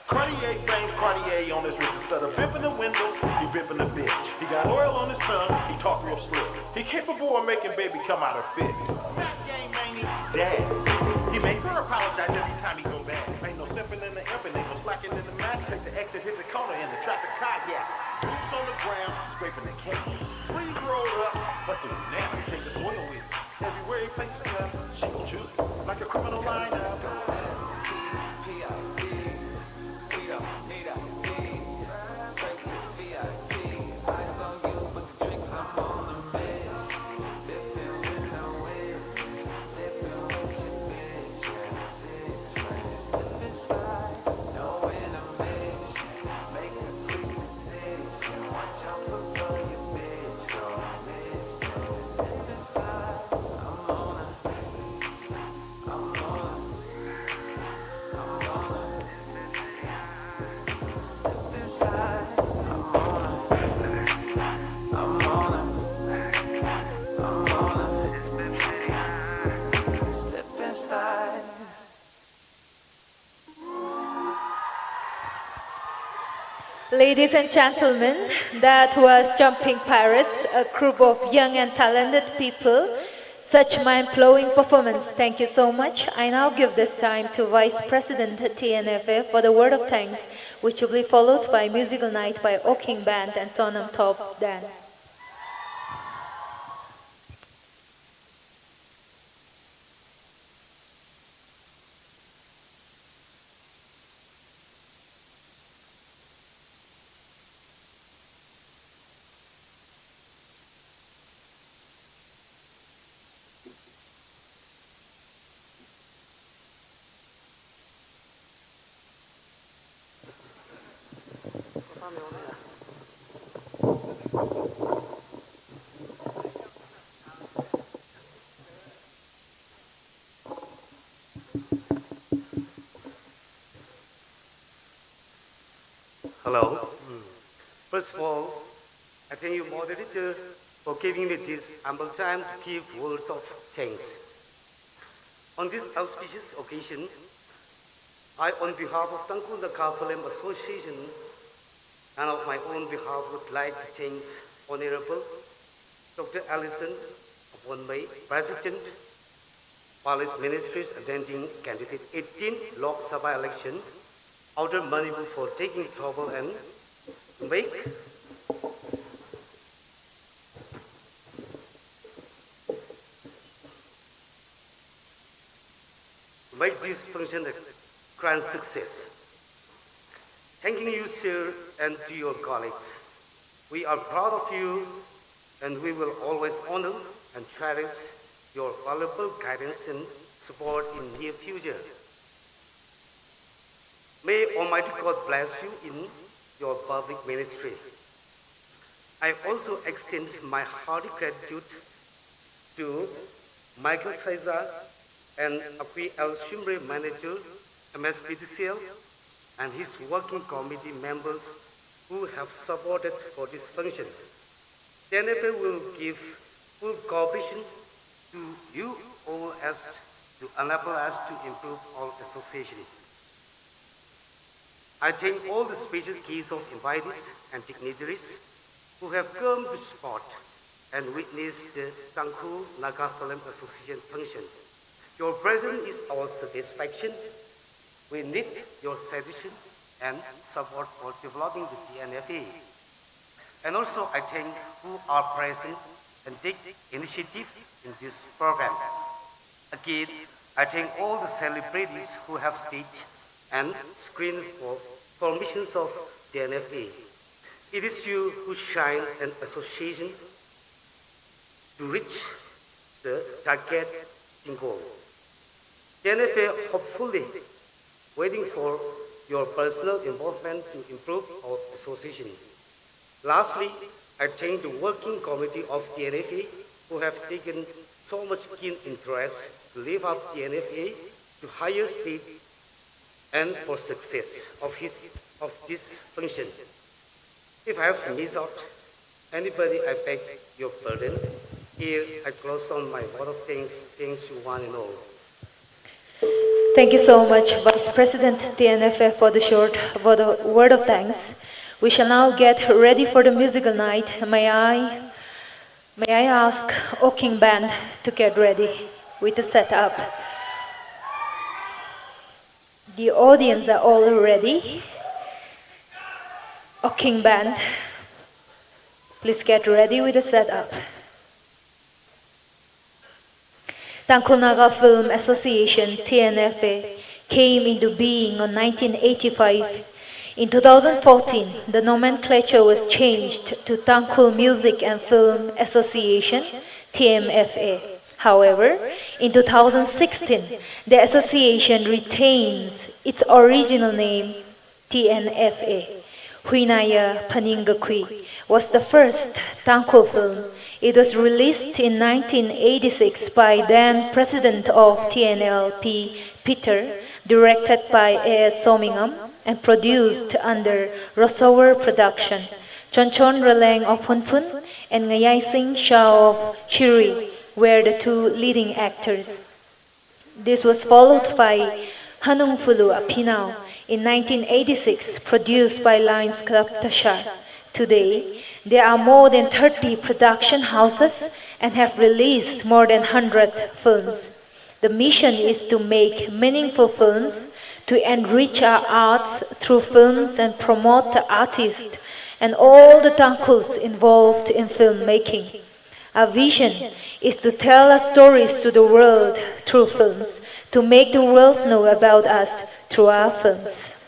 Cartier frames, Cartier on his wrist. Instead of bipping the window, he bipping the bitch. He got oil on his tongue, he talk real slick. He capable of making baby come out of fit. Rap game, man, he dead. He make her apologize every time he go back. Ain't no sipping in the imp and ain't no slacking in the Mac. Take the exit, hit the corner in the traffic car, yeah. Boots on the ground, scraping the cake. Sleeves rolled up, busting with now. He take the soil with him. Everywhere he places cup, she gon' choose him. Like a criminal lineup. Ladies and gentlemen, that was Jumping Pirates, a group of young and talented people. Such mind-blowing performance. Thank you so much. I now give this time to Vice President T N F A for the word of thanks, which will be followed by musical night by Oking Band and Sonam Top Band. Hello. First of all, I thank you, moderator, for giving me this humble time to give words of thanks. On this auspicious occasion, I, on behalf of Tangkhul Naga Film Association and of my own behalf, would like to thank Honorable Doctor Ellison Aponmei, President, Police Ministries, attending candidate eighteen Lok Sabha election, Outer Manipur, for taking trouble and make make this function a grand success. Thanking you, sir, and to your colleagues. We are proud of you, and we will always honor and cherish your valuable guidance and support in near future. May Almighty God bless you in your public ministry. I also extend my hearty gratitude to Michael Caesar and Akui L Shimray, manager, M S P D C L, and his working committee members who have supported for this function. T N F A will give full cooperation to you all as to enable us to improve our association. I thank all the special guests of invitees and dignitaries who have come to support and witness the Tangkhul Naga Film Association function. Your presence is our satisfaction. We need your suggestion and support for developing the T N F A. And also, I thank who are present and take initiative in this program. Again, I thank all the celebrities who have stayed and screened for formations of T N F A. It is you who shine an association to reach the target goal. T N F A hopefully waiting for your personal involvement to improve our association. Lastly, I thank the working committee of T N F A who have taken so much keen interest to lift up T N F A to higher state and for success of his, of this function. If I have missed out anybody, I beg your pardon. Here I close on my word of thanks. Thanks to one and all. Thank you so much, Vice President T N F A, for the short word of, word of thanks. We shall now get ready for the musical night. May I, may I ask Oking Band to get ready with the setup? The audience are all ready. Oking Band, please get ready with the setup. Tangkhul Naga Film Association, T N F A, came into being on nineteen eighty-five. In two thousand fourteen, the nomenclature was changed to Tangkhul Music and Film Association, T M F A. However, in two thousand sixteen, the association retains its original name, T N F A. Huinaya Phaningkakhui was the first Tangkhul film. It was released in nineteen eighty-six by then President of T N L P Peter, directed by A S Somingam, and produced under Rosower Production. Chonchon Raleng of Hunphun and Ngayai Singh Shah of Shirui were the two leading actors. This was followed by Hanung Fulu Aphinao in nineteen eighty-six, produced by Lions Club Tashar. Today, there are more than thirty production houses and have released more than hundred films. The mission is to make meaningful films, to enrich our arts through films and promote the artists and all the Tangkhuls involved in filmmaking. Our vision is to tell our stories to the world through films, to make the world know about us through our films.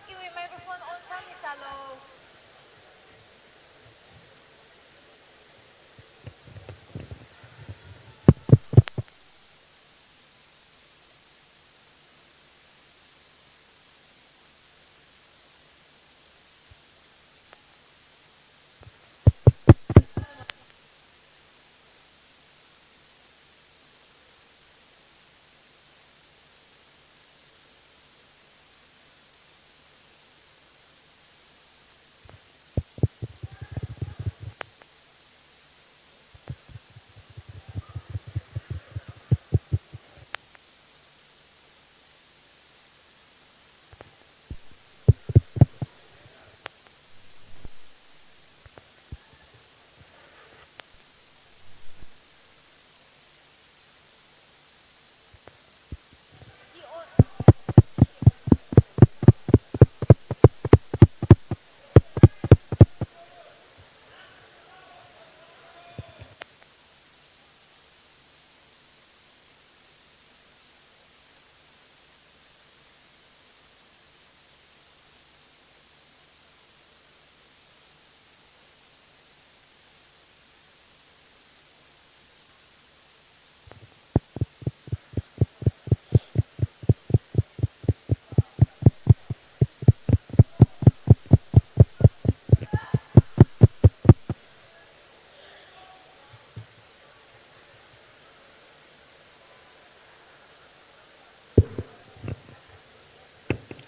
Iwui microphone on sāmisālu.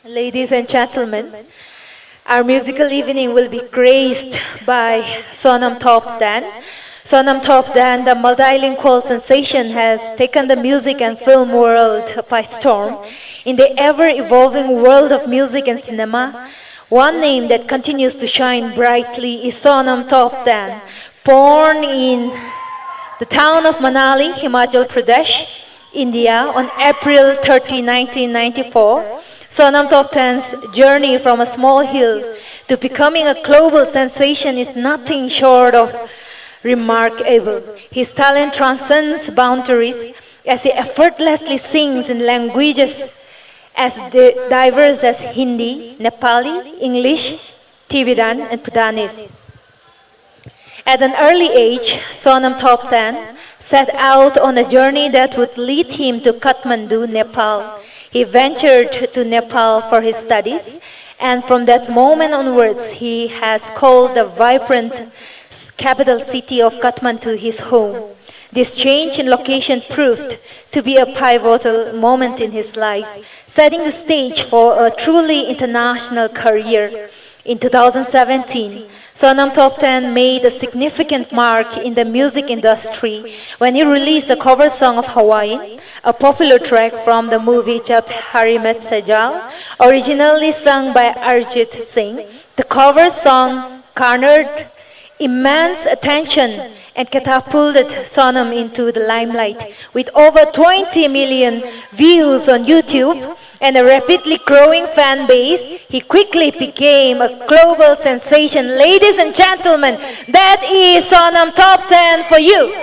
Ladies and gentlemen, our musical evening will be graced by Sonam Thopten, Sonam Thopten, the multilingual sensation, has taken the music and film world by storm. In the ever-evolving world of music and cinema, one name that continues to shine brightly is Sonam Thopten. Born in the town of Manali, Himachal Pradesh, India, on April thirty, nineteen ninety-four, Sonam Thopten's journey from a small hill to becoming a global sensation is nothing short of remarkable. His talent transcends boundaries as he effortlessly sings in languages as di-, diverse as Hindi, Nepali, English, Tibetan, and Bhutanese. At an early age, Sonam Thopten set out on a journey that would lead him to Kathmandu, Nepal. He ventured to Nepal for his studies, and from that moment onwards, he has called the vibrant s-, capital city of Kathmandu his home. This change in location proved to be a pivotal moment in his life, setting the stage for a truly international career. In two thousand seventeen, Sonam Thopten made a significant mark in the music industry when he released a cover song of Hawaiian, a popular track from the movie Jab Hari Met Sejal, originally sung by Arijit Singh. The cover song garnered immense attention and catapulted Sonam into the limelight. With over twenty million views on YouTube and a rapidly growing fan base, he quickly became a global sensation. Ladies and gentlemen, that is Sonam Thopten for you.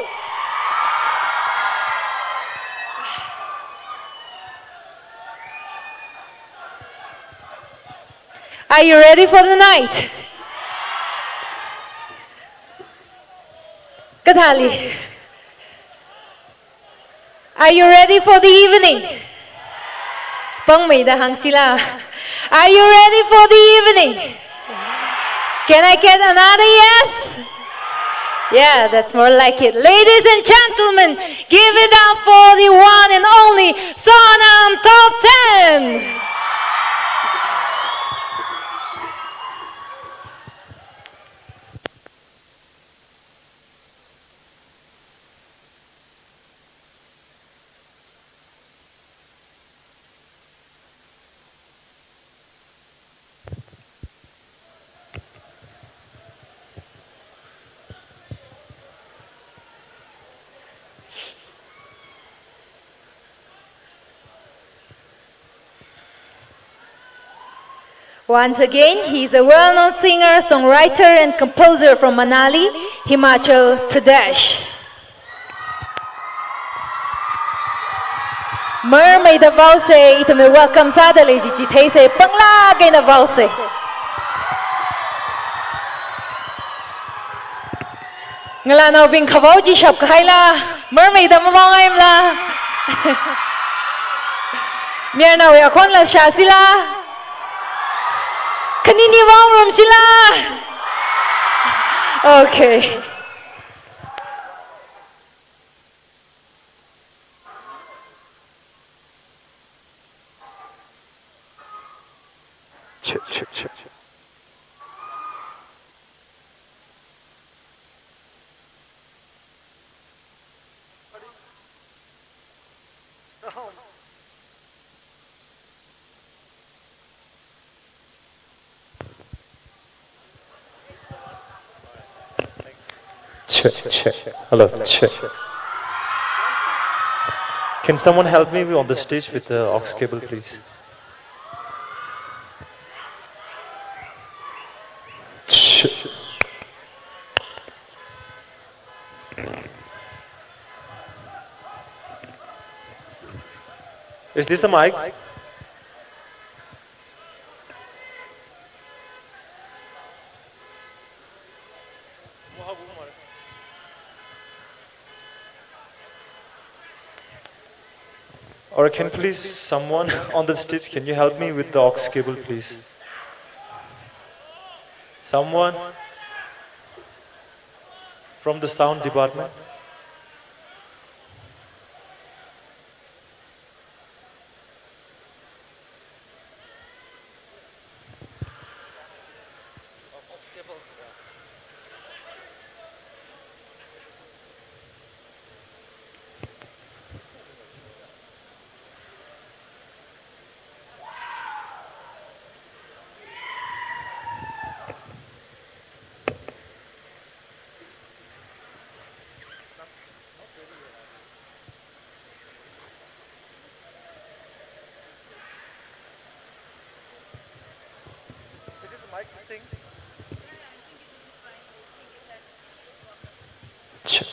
Are you ready for the night? Kathāli? Are you ready for the evening? Pangmeida hāngsila. Are you ready for the evening? Can I get another yes? Yeah, that's more like it. Ladies and gentlemen, give it up for the one and only Sonam Thopten. Once again, he is a well-known singer, songwriter, and composer from Manali, Himachal Pradesh. Marmeida vaose, ithumna welcome sādalei chi chitheise, panglāk eina vaose. Ngalānaobing khavao chi shap kahaila, marmeida mamaongaimala. Mayarnaowui akhonla shāsila. Khanini vaongarumsila. Okay. Check, check, check. Check, check. Hello, check. Can someone help me on the stage with the aux cable, please? Check. Is this the mic? Or can please someone on the stage, can you help me with the aux cable, please? Someone from the sound department? Sure.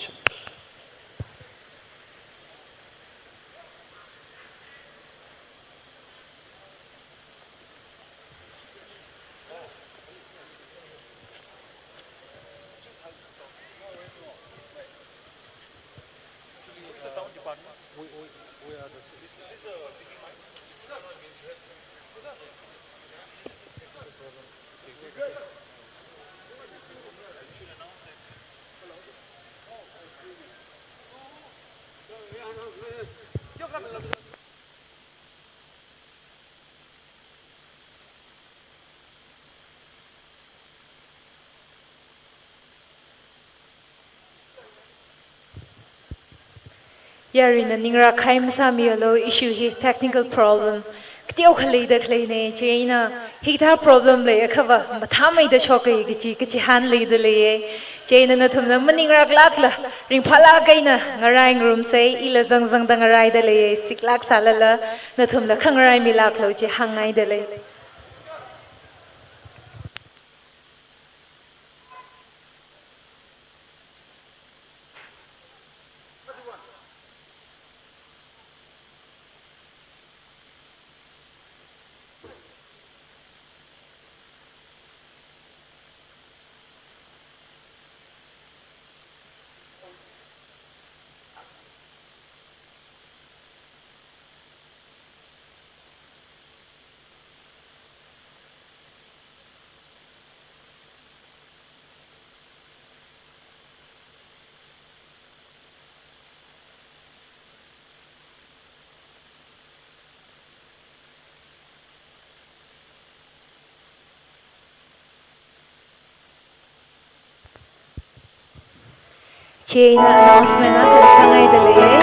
Yarina ningra khai masāmilu, issue hi technical problem kateokha leida khaleina, chieina hithā problem leiakhava mathāmeida shoka kachi, kachihān leida leiya. Chieina nathumna maningraklākla, ringphālāk eina ngarai ngarumsa, ila zangzangda ngaraida leiya, siklāk sālala, nathumla khangaraimilāklu chi hāngngaida lei. Chieina announcement akha sāngaida leiya.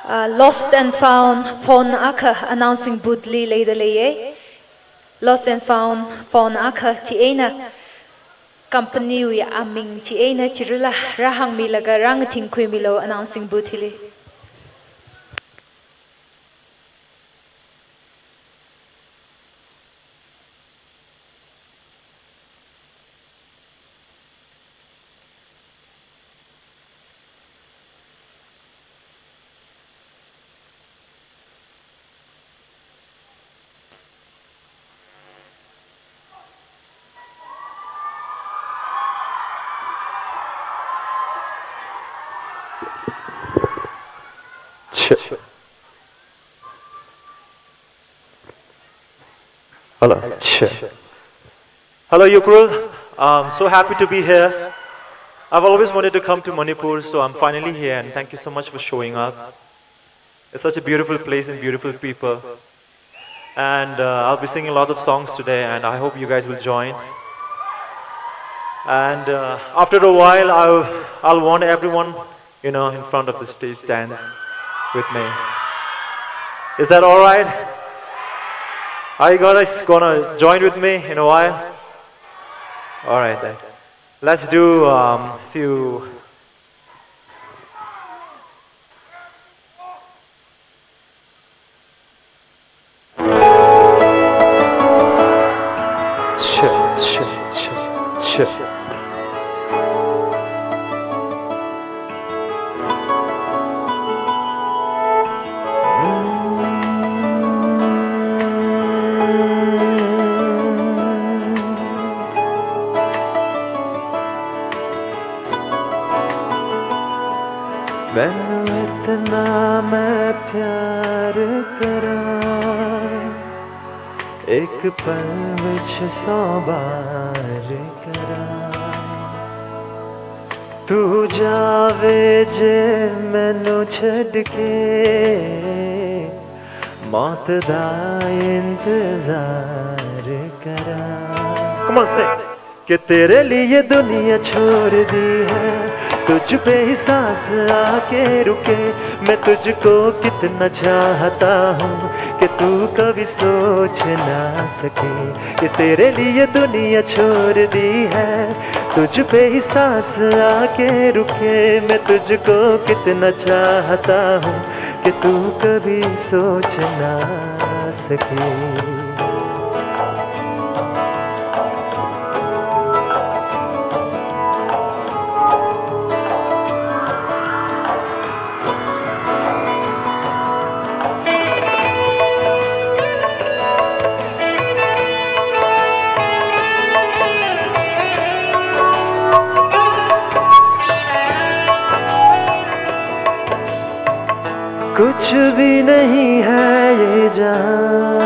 Ah, lost and found phone akha announcing booth li leida leiya. Lost and found phone akha chieina company wui aming chieina chirila rāhāngmilaga rāngathingkhuimilu announcing booth hili. Hello. Hello, Ukhrul. I'm so happy to be here. I've always wanted to come to Manipur, so I'm finally here, and thank you so much for showing up. It's such a beautiful place and beautiful people. And uh, I'll be singing lots of songs today, and I hope you guys will join. And uh, after a while, I'll, I'll want everyone, you know, in front of the stage dance with me. Is that all right? Are you guys gonna join with me in a while? All right then. Let's do um, a few. मैनू इतना मैं प्यार करा, एक पल विच सौ बार करा। तू जावे जे मैनू छड़ के, मौत दा इंतजार करा। Come on, sing. कि तेरे लिए दुनिया छोड़ दी है, तुझ पे ही सांस आके रुके। मैं तुझको कितना चाहता हूँ कि तू कभी सोच ना सके। कि तेरे लिए दुनिया छोड़ दी है, तुझ पे ही सांस आके रुके। मैं तुझको कितना चाहता हूँ कि तू कभी सोच ना सके। कुछ भी नहीं है ये जहां,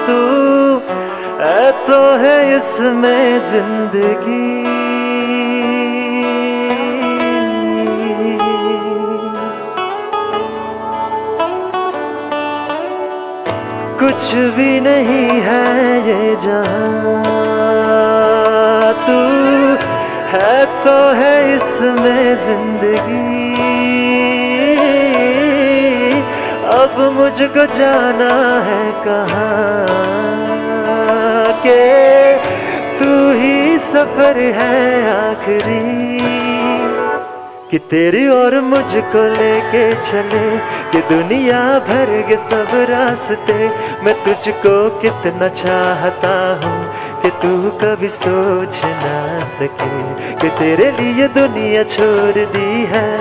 तू है तो है इसमें जिंदगी। कुछ भी नहीं है ये जहां, तू है तो है इसमें जिंदगी। अब मुझको जाना है कहाँ, के तू ही सफर है आखिरी। कि तेरी ओर मुझको लेके चले, कि दुनिया भर के सब रास्ते। मैं तुझको कितना चाहता हूँ, कि तू कभी सोच ना सके, कि तेरे लिए दुनिया छोड़ दी है,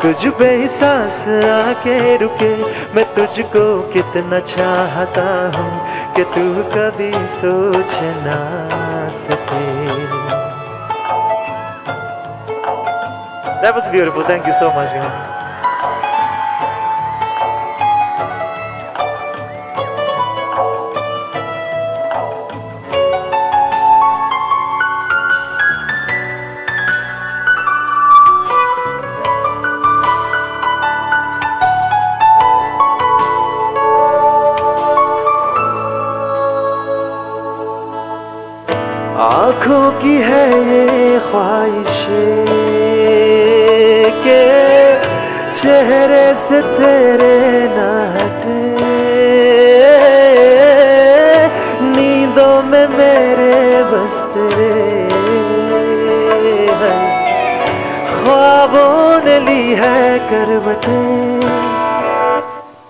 तुझ पे ही सांस आके रुके। मैं तुझको कितना चाहता हूँ, कि तू कभी सोच ना सके। That was beautiful. Thank you so much, guys. आंखों की है ये ख्वाहिश के चेहरे से तेरे ना हटे, नींदों में मेरे बस तेरे हैं, ख्वाबों ने ली है करवटें।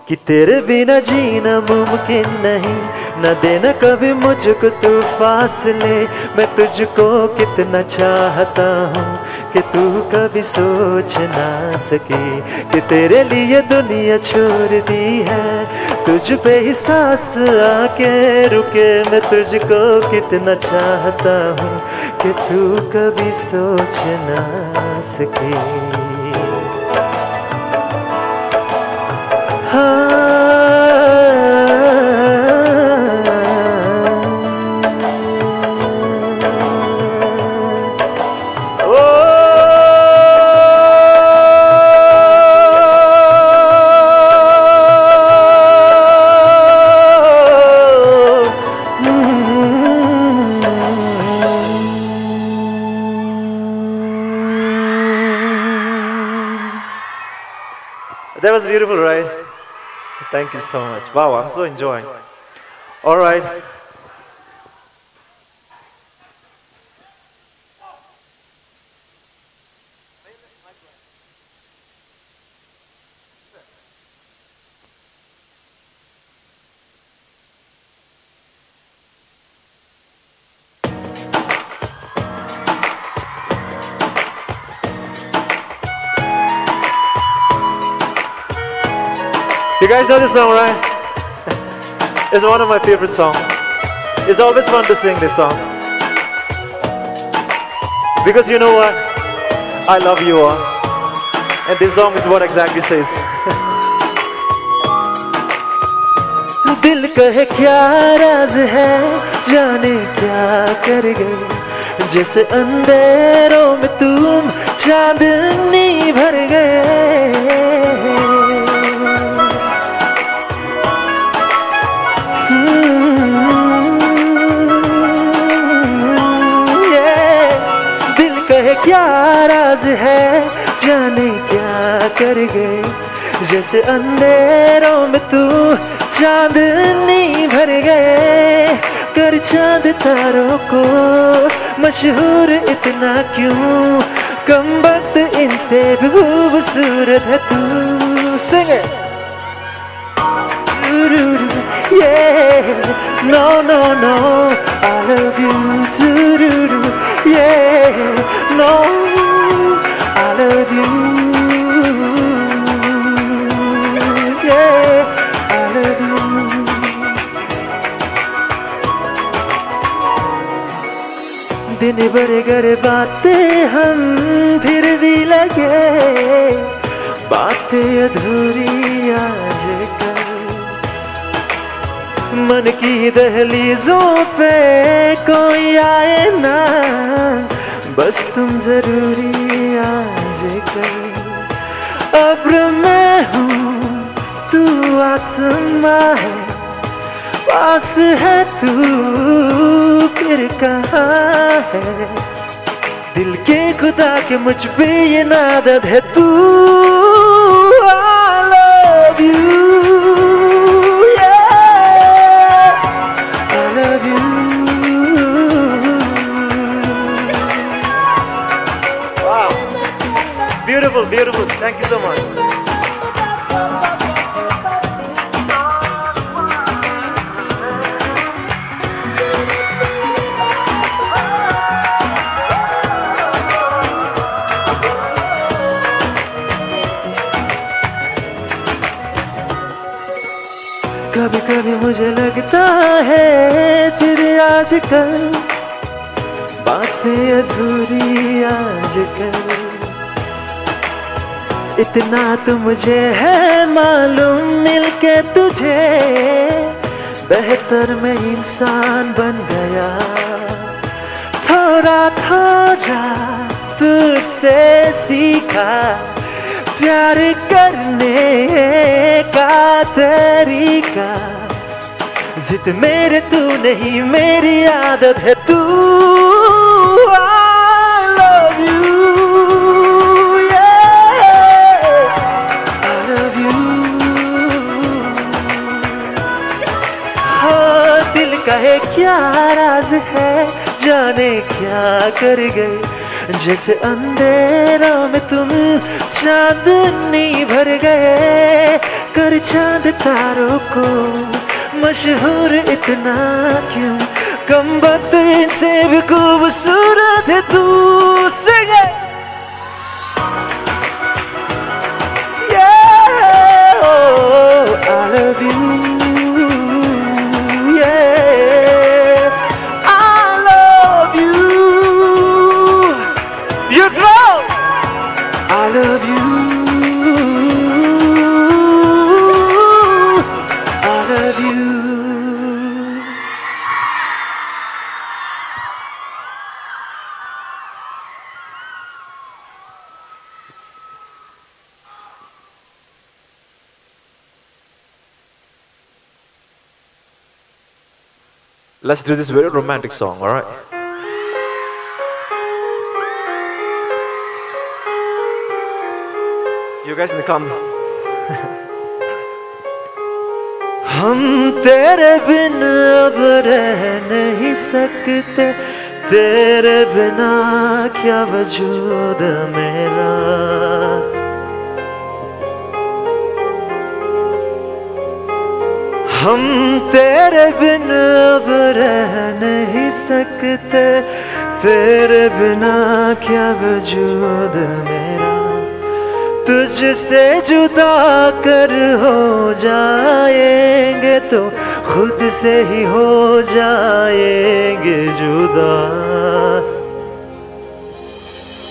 कि तेरे बिना जीना मुमकिन नहीं, न देना कभी मुझको तू फासले। मैं तुझको कितना चाहता हूँ, कि तू कभी सोच ना सके, कि तेरे लिए दुनिया छोड़ दी है, तुझ पे ही सांस आके रुके। मैं तुझको कितना चाहता हूँ, कि तू कभी सोच ना सके। हाँ। ओ। That was beautiful, right? Thank you so much. Wow, I'm so enjoying. All right. You guys know this song, right? It's one of my favorite songs. It's always fun to sing this song. Because you know what? I love you all. And this song is what exactly says. दिल कहे क्या राज है, जाने क्या कर गए, जैसे अंधेरों में तुम चांदनी भर गए। हम्म, ये दिल कहे क्या राज है, जाने क्या कर गए, जैसे अंधेरों में तू चांदनी भर गए। कर चांद तारों को मशहूर इतना क्यों, कमबख्त इनसे भी खूबसूरत है तू। Sing it. Doo-doo-doo, yeah. No, no, no, I love you. Doo-doo-doo, yeah. No, I love you. Yeah, I love you. दिन भर अगर बातें हम फिर भी लगे, बातें अधूरी आजकल, मन की दहलीजों पे कोई आए ना, बस तुम जरूरी आजकल। अब्र मैं हूँ, तू आसमां है, पास है तू, फिर कहाँ है? दिल के खुदा के मुझ पे ये नादद है तू। I love you, yeah, I love you। Wow, beautiful, beautiful, thank you so much। कभी कभी मुझे लगता है तेरे आजकल बातें अधूरी आजकल। इतना तो मुझे है मालूम, मिलके तुझे बेहतर मैं इंसान बन गया। थोड़ा थोड़ा तुझसे सीखा प्यार करने का तरीका। जिद मेरे तू नहीं, मेरी आदत है तू। I love you, yeah, I love you। हाँ, दिल का है क्या राज है, जाने क्या कर गए, जैसे अंधेरों में तुम चांदनी भर गए। कर चांद तारों को मशहूर इतना क्यों, कम वक्त इनसे भी खूबसूरत है तू। Sing it। Yeah, oh, I love you। Yeah, I love you। You grow। I love you। I love you। Let's do this very romantic song, alright? You guys can come। हम तेरे बिन अब रह नहीं सकते, तेरे बिना क्या वजूद मेरा। हम तेरे बिन अब रह नहीं सकते, तेरे बिना क्या वजूद मेरा। तुझसे जुदा कर हो जाएंगे तो खुद से ही हो जाएंगे जुदा।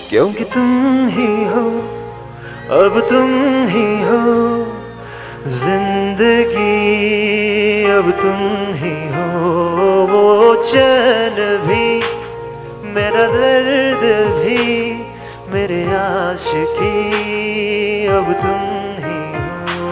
क्योंकि तुम ही हो, अब तुम ही हो जिंदगी, अब तुम ही हो वो चैन भी, मेरा दर्द भी, मेरे आशिकी, अब तुम ही हो।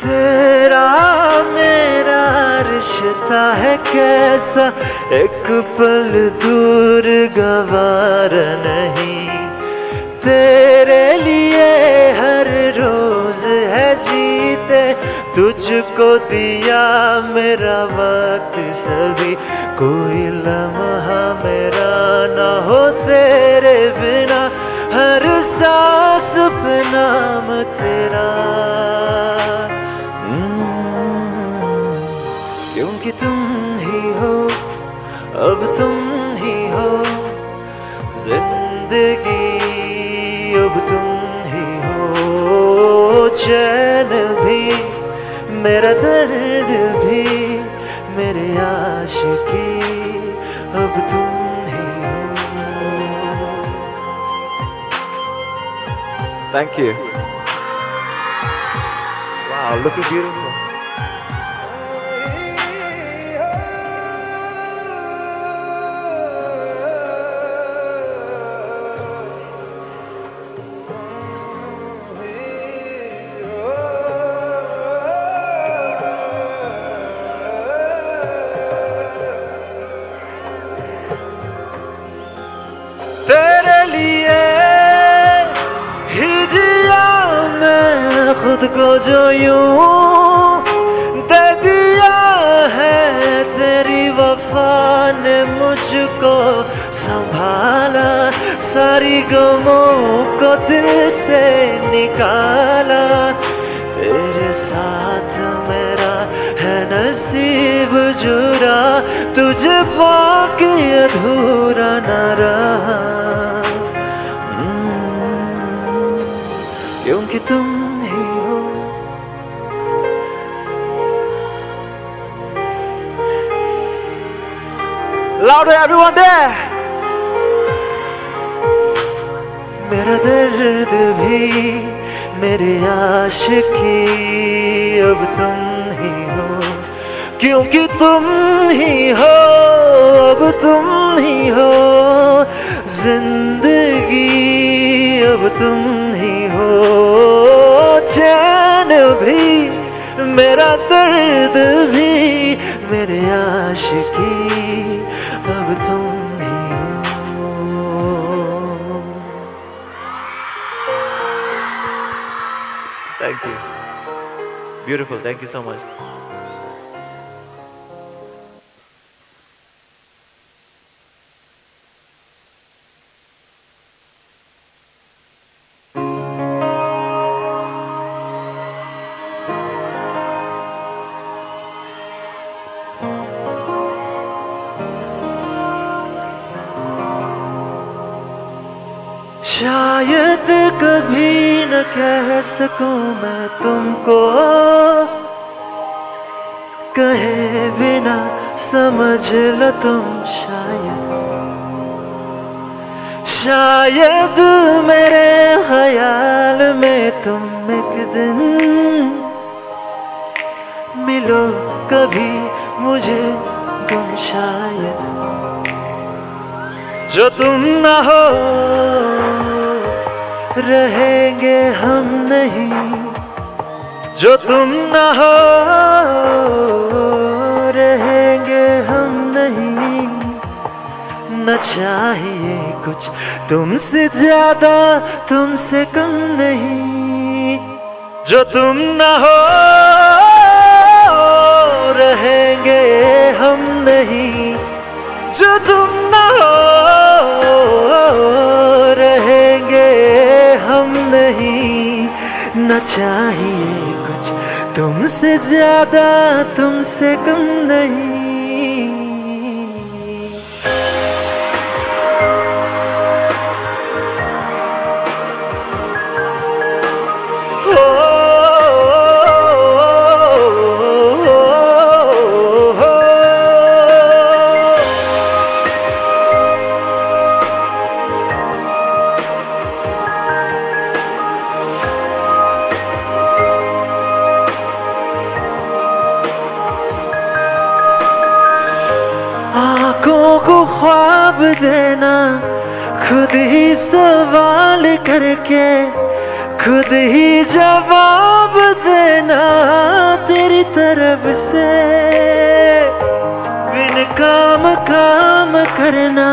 तेरा मेरा रिश्ता है कैसा, एक पल दूर गवार नहीं। तेरे लिए हर रोज है जीते, तुझको दिया मेरा वक्त सभी, कोई लम्हा मेरा ना हो तेरे बिना, हर सांस पे नाम तेरा। हम्म, क्योंकि तुम ही हो, अब तुम ही हो जिंदगी अब तुम ही हो, चैन भी, मेरा दर्द भी, मेरी आशिकी अब तुम ही हो। Thank you. Wow, looking beautiful. तेरे लिए ही जिया मैं खुद को जो यूं दे दिया है, तेरी वफा ने मुझको संभाला, सारी गमों को दिल से निकाला। तेरे साथ मेरा है नसीब जुड़ा, तुझे पाके अधूरा ना रहा। हम्म, क्योंकि तुम ही हो। Louder, everyone there. मेरा दर्द भी, मेरी आशिकी अब तुम ही हो, क्योंकि तुम ही हो, अब तुम ही हो, जिंदगी अब तुम ही हो, चैन भी, मेरा दर्द भी, मेरी आशिकी अब तुम ही हो। Thank you. Beautiful. Thank you so much. शायद कभी न कह सकूं मैं तुमको, कहे बिना समझ लो तुम शायद। शायद मेरे ख्याल में तुम एक दिन मिलो कभी मुझे तुम शायद। जो तुम ना हो, रहेंगे हम नहीं। जो तुम ना हो, रहेंगे हम नहीं। न चाहिए कुछ तुमसे ज्यादा, तुमसे कम नहीं। जो तुम ना हो, रहेंगे हम नहीं। जो तुम ना हो, रहेंगे हम नहीं। न चाहिए कुछ तुमसे ज्यादा, तुमसे कम नहीं। आंखों को ख्वाब देना, खुद ही सवाल करके, खुद ही जवाब देना तेरी तरफ से। बिन काम काम करना,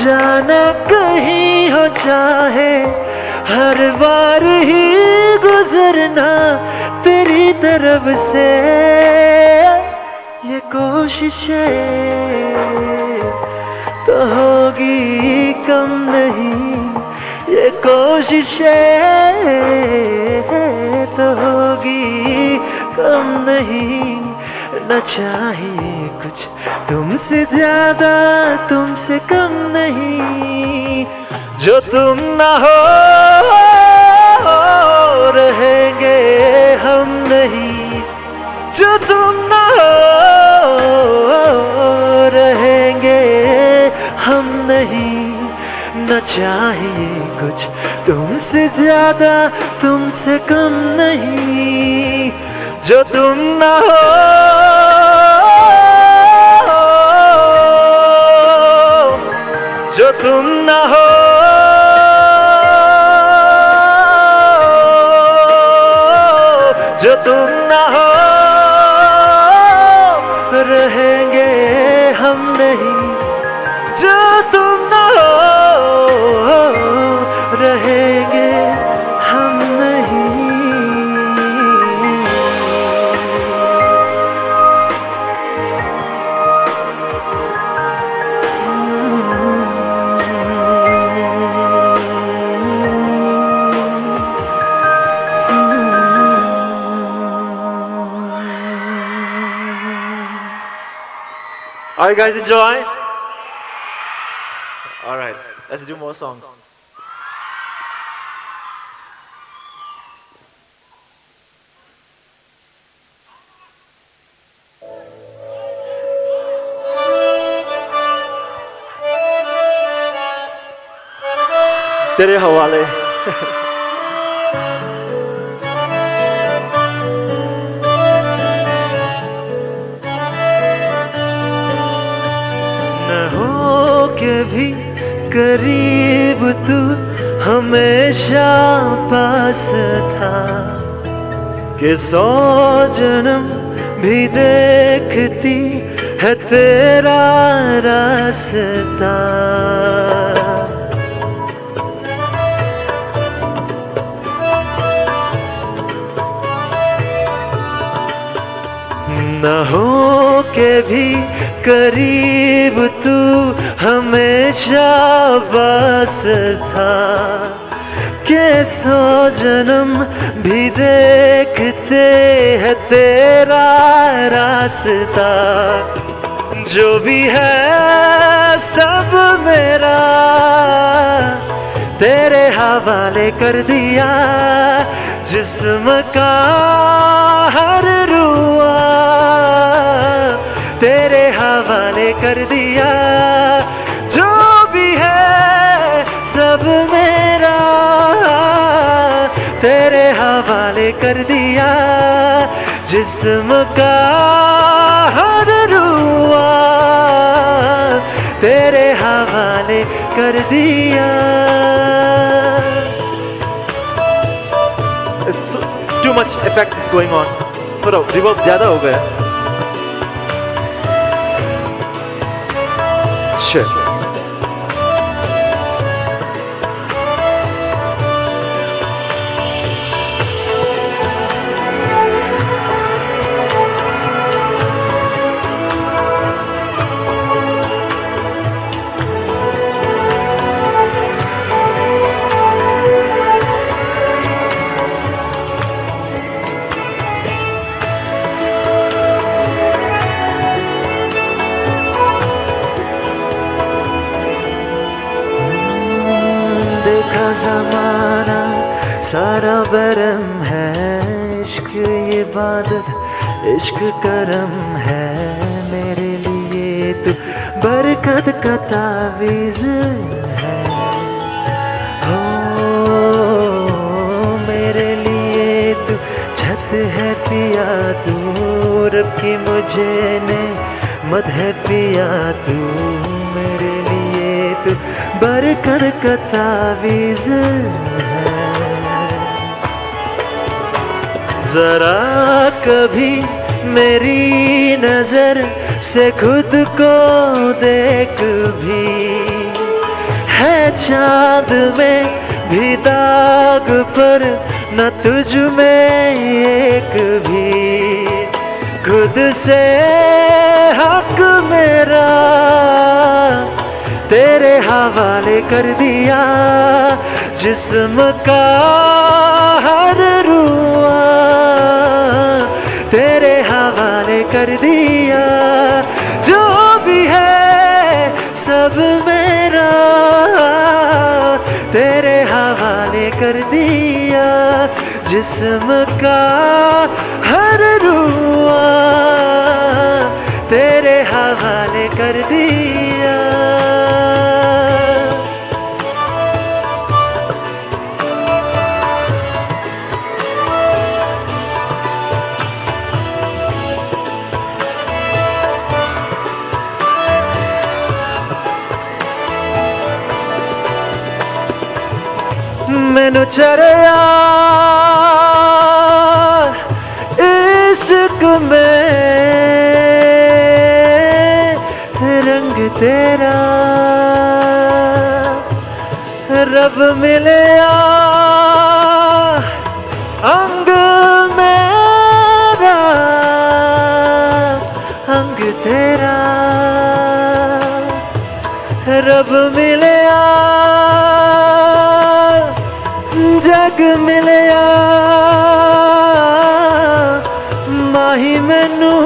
जाना कहीं हो चाहे, हर बार ही गुजरना तेरी तरफ से। ये कोशिशें तो होगी कम नहीं, ये कोशिशें तो होगी कम नहीं। न चाहिए कुछ तुमसे ज्यादा, तुमसे कम नहीं। जो तुम ना हो, रहेंगे हम नहीं। जो तुम ना हो, रहेंगे हम नहीं। न चाहिए कुछ तुमसे ज्यादा, तुमसे कम नहीं। जो तुम ना हो, जो तुम ना हो, जो तुम ना हो, रहेंगे हम नहीं। जो तुम ना हो, रहेंगे हम नहीं। Are you guys enjoying? All right, let's do more songs. तेरे हवाले। न हो के भी करीब तू हमेशा पास था, कि सौ जन्म भी देखती है तेरा रास्ता। न हो के भी करीब तू हमेशा पास था, के सौ जन्म भी देखते हैं तेरा रास्ता। जो भी है सब मेरा तेरे हवाले कर दिया, जिस्म का हर रुआ तेरे हवाले कर दिया। जो भी है सब मेरा तेरे हवाले कर दिया, जिस्म का हर रुआ तेरे हवाले कर दिया। It's so, too much effect is going on. थोड़ा reverb ज़्यादा हो गया। Sure. देखा ज़माना सारा बरम है, इश्क इबादत, इश्क करम है। मेरे लिए तू बरकत का तावीज़ है। हो, मेरे लिए तू छत है पिया, तू रब की मुझे नेमत है पिया, तू मेरे लिए तू बरकत का तावीज़ है। ज़रा कभी मेरी नज़र से खुद को देख भी, है चाँद में भी दाग पर न तुझ में एक भी। खुद से हक मेरा तेरे हवाले कर दिया, जिस्म का हर रुआ तेरे हवाले कर दिया। जिस्म का हर रुआ तेरे हवाले कर दिया। मैनू चढ़िया इश्क में रंग तेरा, रब मिलया अंग मेरा, अंग तेरा। रब मिलया, जग मिलया, माही मैनू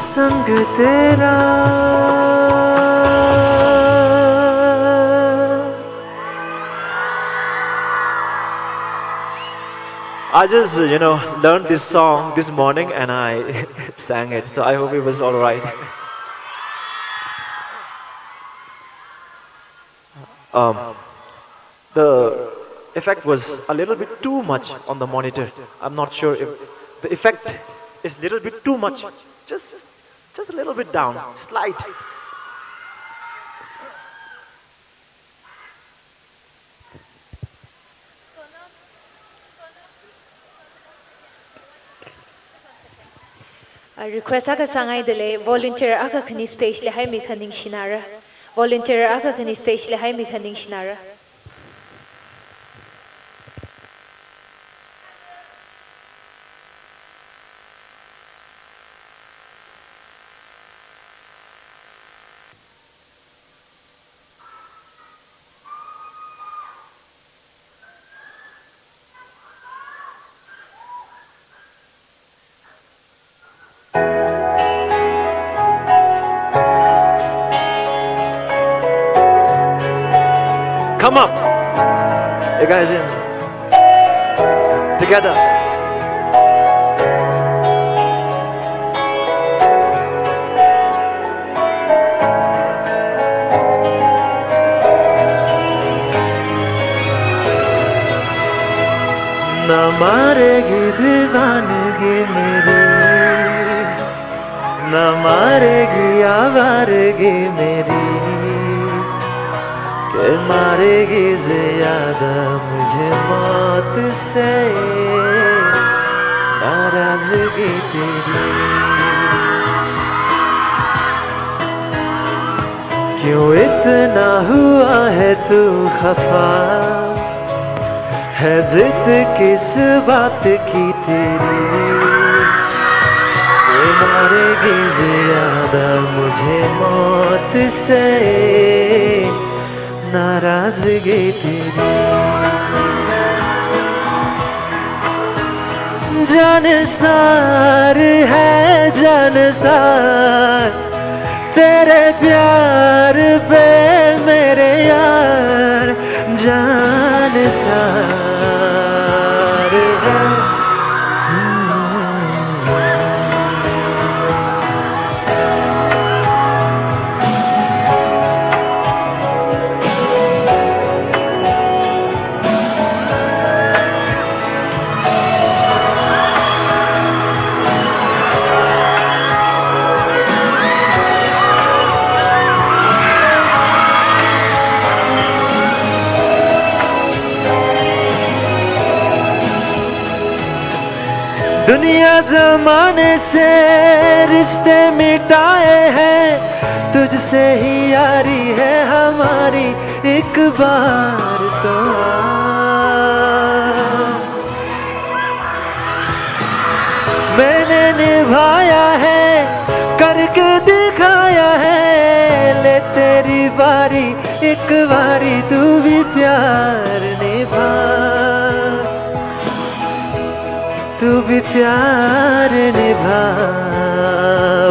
संग तेरा। I just, you know, learned this song this morning and I sang it, so I hope it was all right. Um, the effect was a little bit too much on the monitor. I'm not sure if the effect is a little bit too much. Just, just a little bit down, slight. Ah, request akha sāngaidalei, volunteer akha khani stage li haimikha ningshinara. Volunteer akha khani stage li haimikha ningshinara. Come up. You guys in. Together. ना मारेगी दीवानगी मेरी, ना मारेगी आवारगी मेरी, के मारेगी ज़्यादा मुझे मौत से नाराज़गी तेरी। क्यों इतना हुआ है तू खफा, है ज़िद किस बात की तेरी, ये मारेगी ज़्यादा मुझे मौत से नाराज़गी तेरी। जान सार है जान सार, तेरे प्यार पे मेरे यार, जान सार है। दुनिया ज़माने से रिश्ते मिटाए हैं, तुझसे ही यारी है हमारी, एक बार तो आ। मैंने निभाया है, करके दिखाया है, ले तेरी बारी, एक बारी तू भी प्यार निभा। तू भी प्यार निभा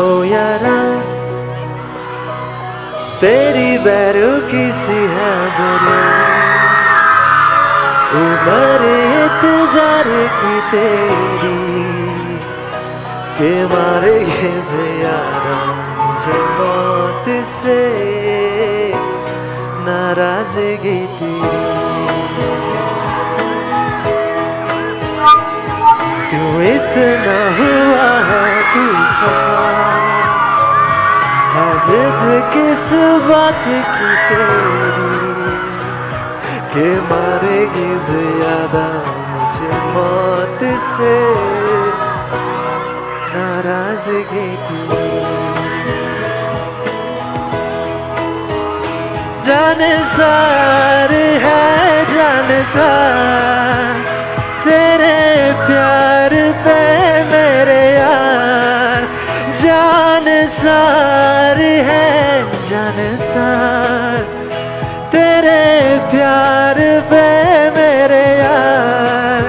ओ यारा, तेरी बेरुखी सी है बुरी। उम्र इंतजार की तेरी, के मारेगी ज़्यादा मुझे मौत से नाराज़गी तेरी। क्यों इतना हुआ है तूफान, है ज़िद किस बात की तेरी, के मारेगी ज़्यादा मुझे मौत से नाराज़गी तेरी। जान सार है जान सार, तेरे प्यार पे मेरे यार। जान सार है जान सार, तेरे प्यार पे मेरे यार।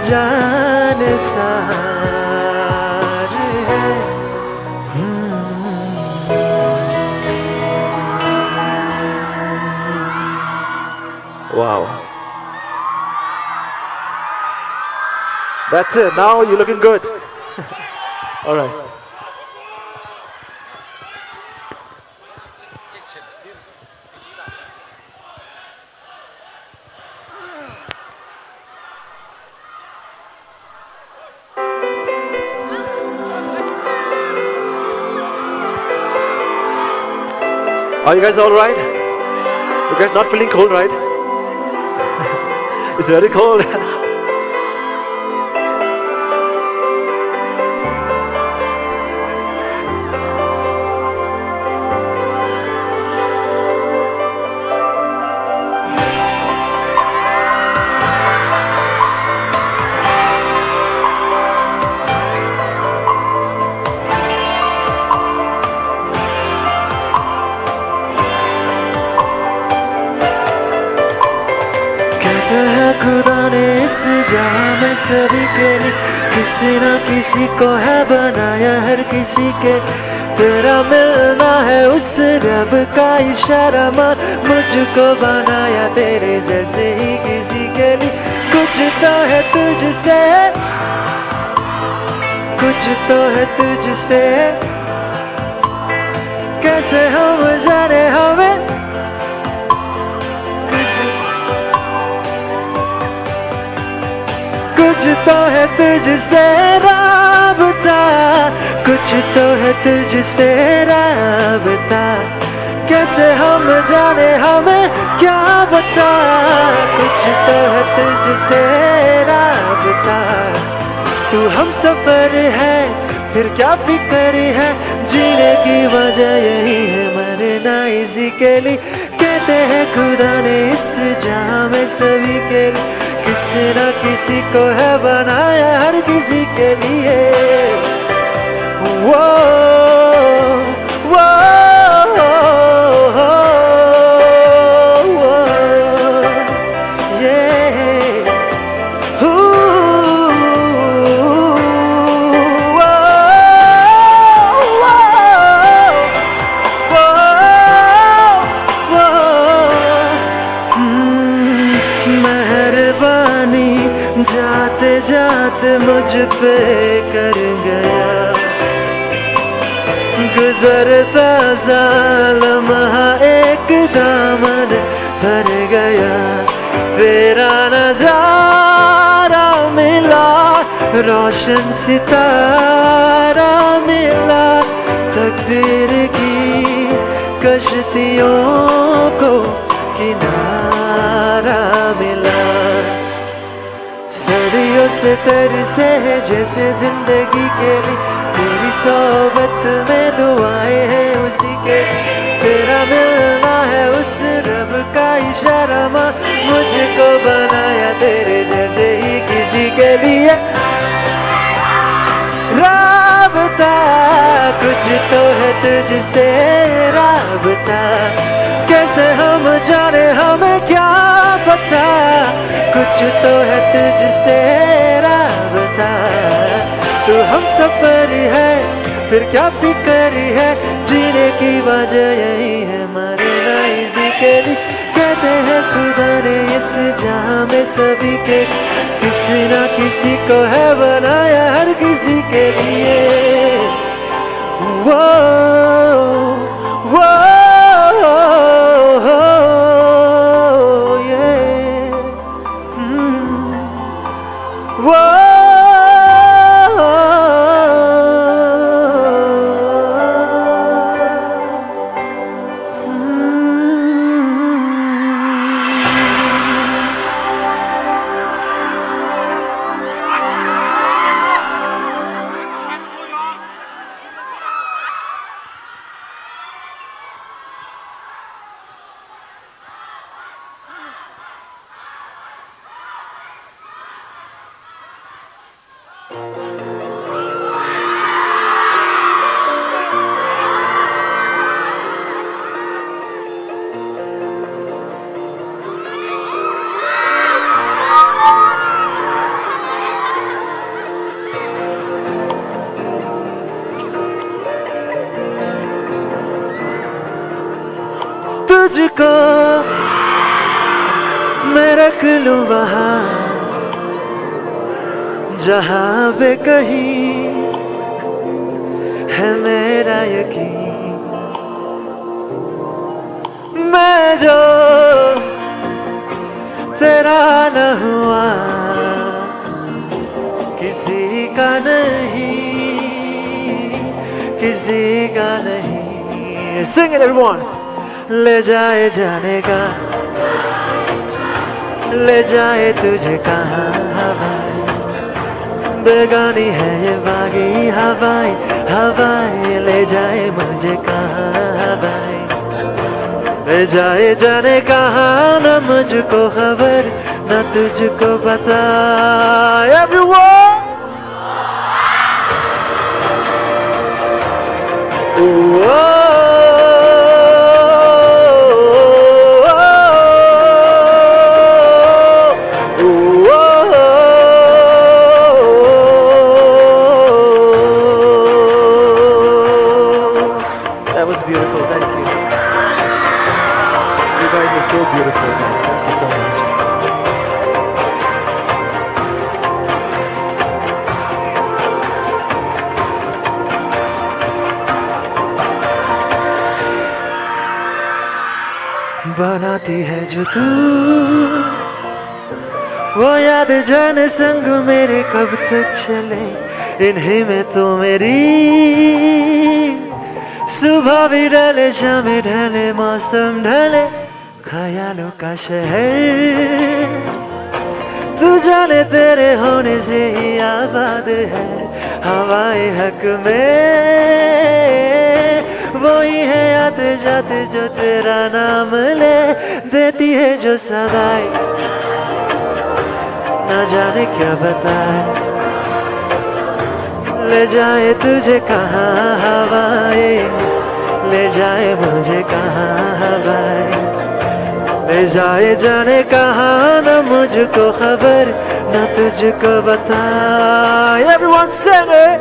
जान सार है। Wow. That's it. Now you're looking good. All right. Are you guys all right? You guys not feeling cold, right? It's very cold. कहते हैं खुदा ने इस जहां में सभी के लिए किसी ना किसी को है बनाया, हर किसी के। तेरा मिलना है उस रब का इशारा, मान मुझको बनाया तेरे जैसे ही किसी के लिए। कुछ तो है तुझसे, कुछ तो है तुझसे, कैसे हम जाने हमें। कुछ, कुछ तो है तुझसे राबता, कुछ तो है तुझसे राबता, कैसे हम जाने हमें क्या पता। कुछ तो है तुझसे राबता, तू हमसफर है, फिर क्या फिक्र है, जीने की वजह यही है मरना इसी के लिए। कहते हैं खुदा ने इस जहां में सभी के लिए किसी ना किसी को है बनाया, हर किसी के लिए। वो, वो, वो, वो, ये, हू, वो, वो, वो, वो, हम्म, मेहरबानी जाते जाते मुझ पे कर गया। गुजरता सा लम्हा एक दामन भर गया। तेरा नजारा मिला, रोशन सितारा मिला, तकदीर की कश्तियों को किनारा मिला। सदियों से तरसे हैं जैसे जिंदगी के लिए, तेरी सोबत में दुआएं हैं उसी के लिए। तेरा मिलना है उस रब का इशारा, मान मुझको बनाया तेरे जैसे ही किसी के लिए। राबता, कुछ तो है तुझसे राबता, कैसे हम जाने हमें क्या पता। कुछ तो है तुझसे राबता, तू हमसफर है, फिर क्या फिक्र है, जीने की वजह यही है मरना इसी के लिए। हैं खुदा ने इस जहां में सभी के, किसी ना किसी को है बनाया हर किसी के लिए। वो, वो, ये, हम्म, वो। तुझको मैं रख लूं वहां, जहां पे कहीं है मेरा यकीन। मैं जो तेरा न हुआ, किसी का नहीं, किसी का नहीं। Sing it, everyone. ले जाए जाने का, ले जाए तुझे कहाँ हवाएं, बेगानी है ये बागी हवाएं, हवाएं ले जाए मुझे कहाँ हवाएं। ले जाए जाने कहाँ, ना मुझको खबर, ना तुझको पता। Everyone! That was beautiful. Thank you. You guys are so beautiful, guys. Thank you so much. बनाती है जो तू, वो याद जाने संग मेरे कब तक चले। इन्हीं में तो मेरी सुबह भी ढले, शाम भी ढले, मौसम ढले, ख्यालों का शहर। तू जाने तेरे होने से ही आबाद है हवाएं हक में। वही है आते जाते जो तेरा नाम ले, देती है जो सदाएं, ना जाने क्या बताएं। ले जाए तुझे कहाँ हवाएं, ले जाए मुझे कहाँ हवाएं। ले जाए जाने कहाँ, ना मुझको खबर, ना तुझको पता। Everyone sing it.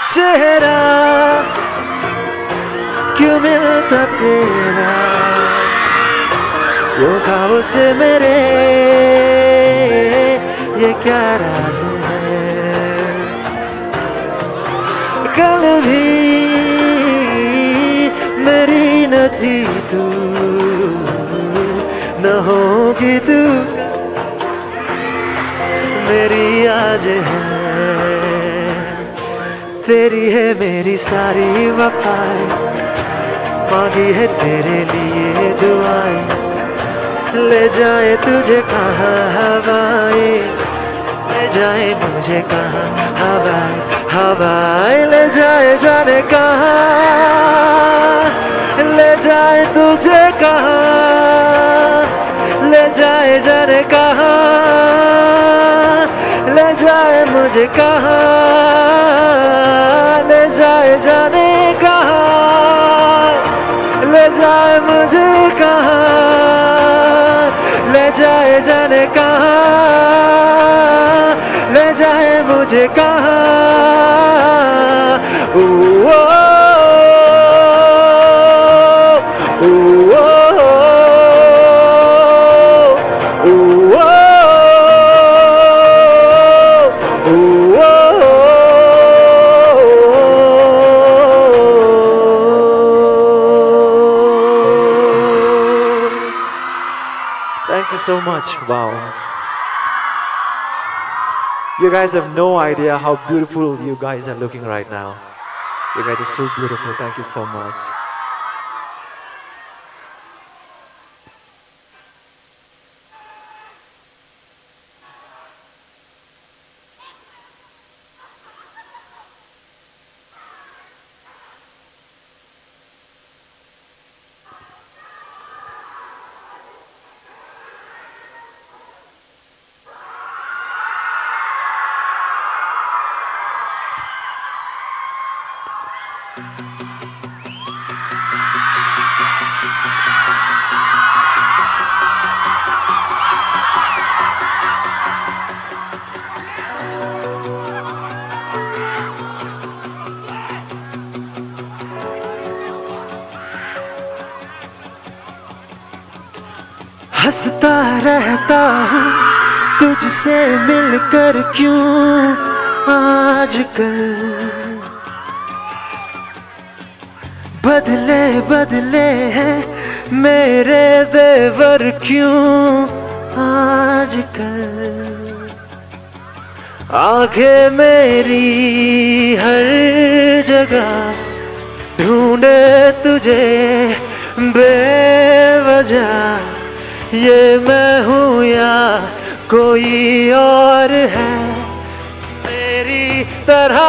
चेहरा क्यों मिलता तेरा, यूं ख्वाबों से मेरे, ये क्या राज है। कल भी मेरी न थी तू, न होगी तू, मेरी आज है। तेरी है मेरी सारी वफाएं, मांगी है तेरे लिए दुआएं। ले जाए तुझे कहाँ हवाएं, ले जाए मुझे कहाँ हवाएं, हवाएं ले जाए जाने कहाँ, ले जाए तुझे कहाँ, ले जाए जाने कहाँ, ले जाए मुझे कहाँ, ले जाए जाने कहाँ। जाए मुझे कहाँ, ले जाए जाने कहाँ, ले जाए मुझे कहाँ। ओ, ओ, ओ, ओ, ओ, ओ, ओ, ओ। Thank you so much. Wow. You guys have no idea how beautiful you guys are looking right now. You guys are so beautiful. Thank you so much. हंसता रहता हूँ तुझसे मिलकर क्यों आजकल। बदले बदले हैं मेरे तेवर क्यों आजकल। आंखें मेरी हर जगह ढूंढे तुझे बेवजह। ये मैं हूँ या कोई और है तेरी तरह।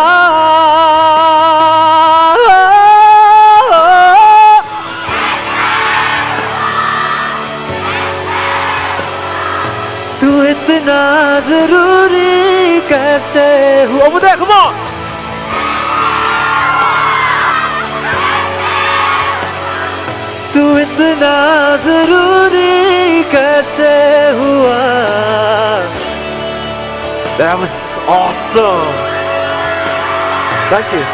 तू इतना जरूरी कैसे हुआ? Over there, come on. तू इतना जरूरी कैसे हुआ? That was awesome. Thank you.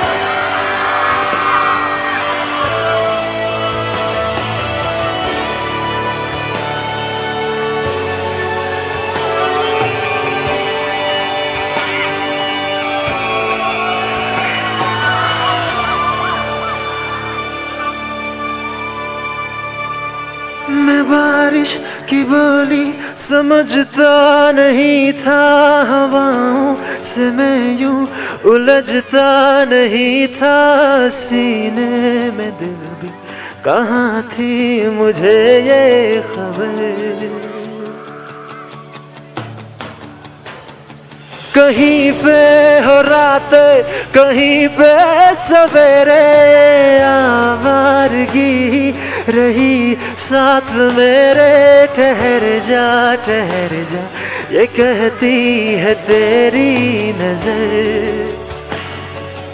मैं बारिश की बोली समझता नहीं था, हवाओं से मैं यूं उलझता नहीं था। सीने में दिल भी कहाँ थी मुझे ये खबर। कहीं पे हो रात, कहीं पे सवेरे, आवारगी ही रही साथ मेरे। ठहर जा, ठहर जा, ये कहती है तेरी नजर।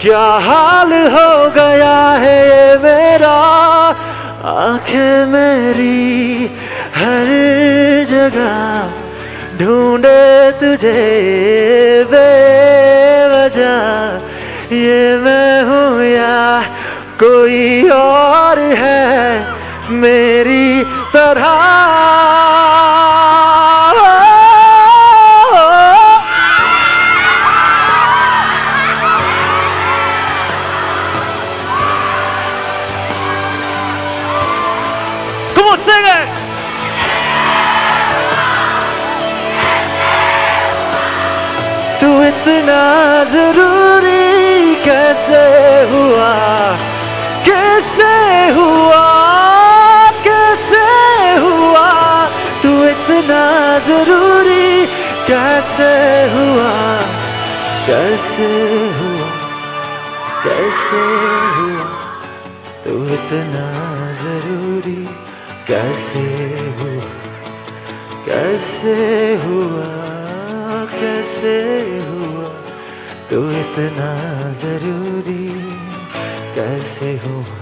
क्या हाल हो गया है ये मेरा, आंखें मेरी हर जगह ढूंढे तुझे बेवजह। ये मैं हूँ या कोई और है मेरी तरह। Come on, sing it. तू इतना जरूरी कैसे हुआ, कैसे हुआ, कैसे हुआ? तू इतना जरूरी कैसे हुआ, कैसे हुआ, कैसे हुआ? तू इतना जरूरी कैसे हुआ, कैसे हुआ, कैसे हुआ? तू इतना जरूरी कैसे हुआ?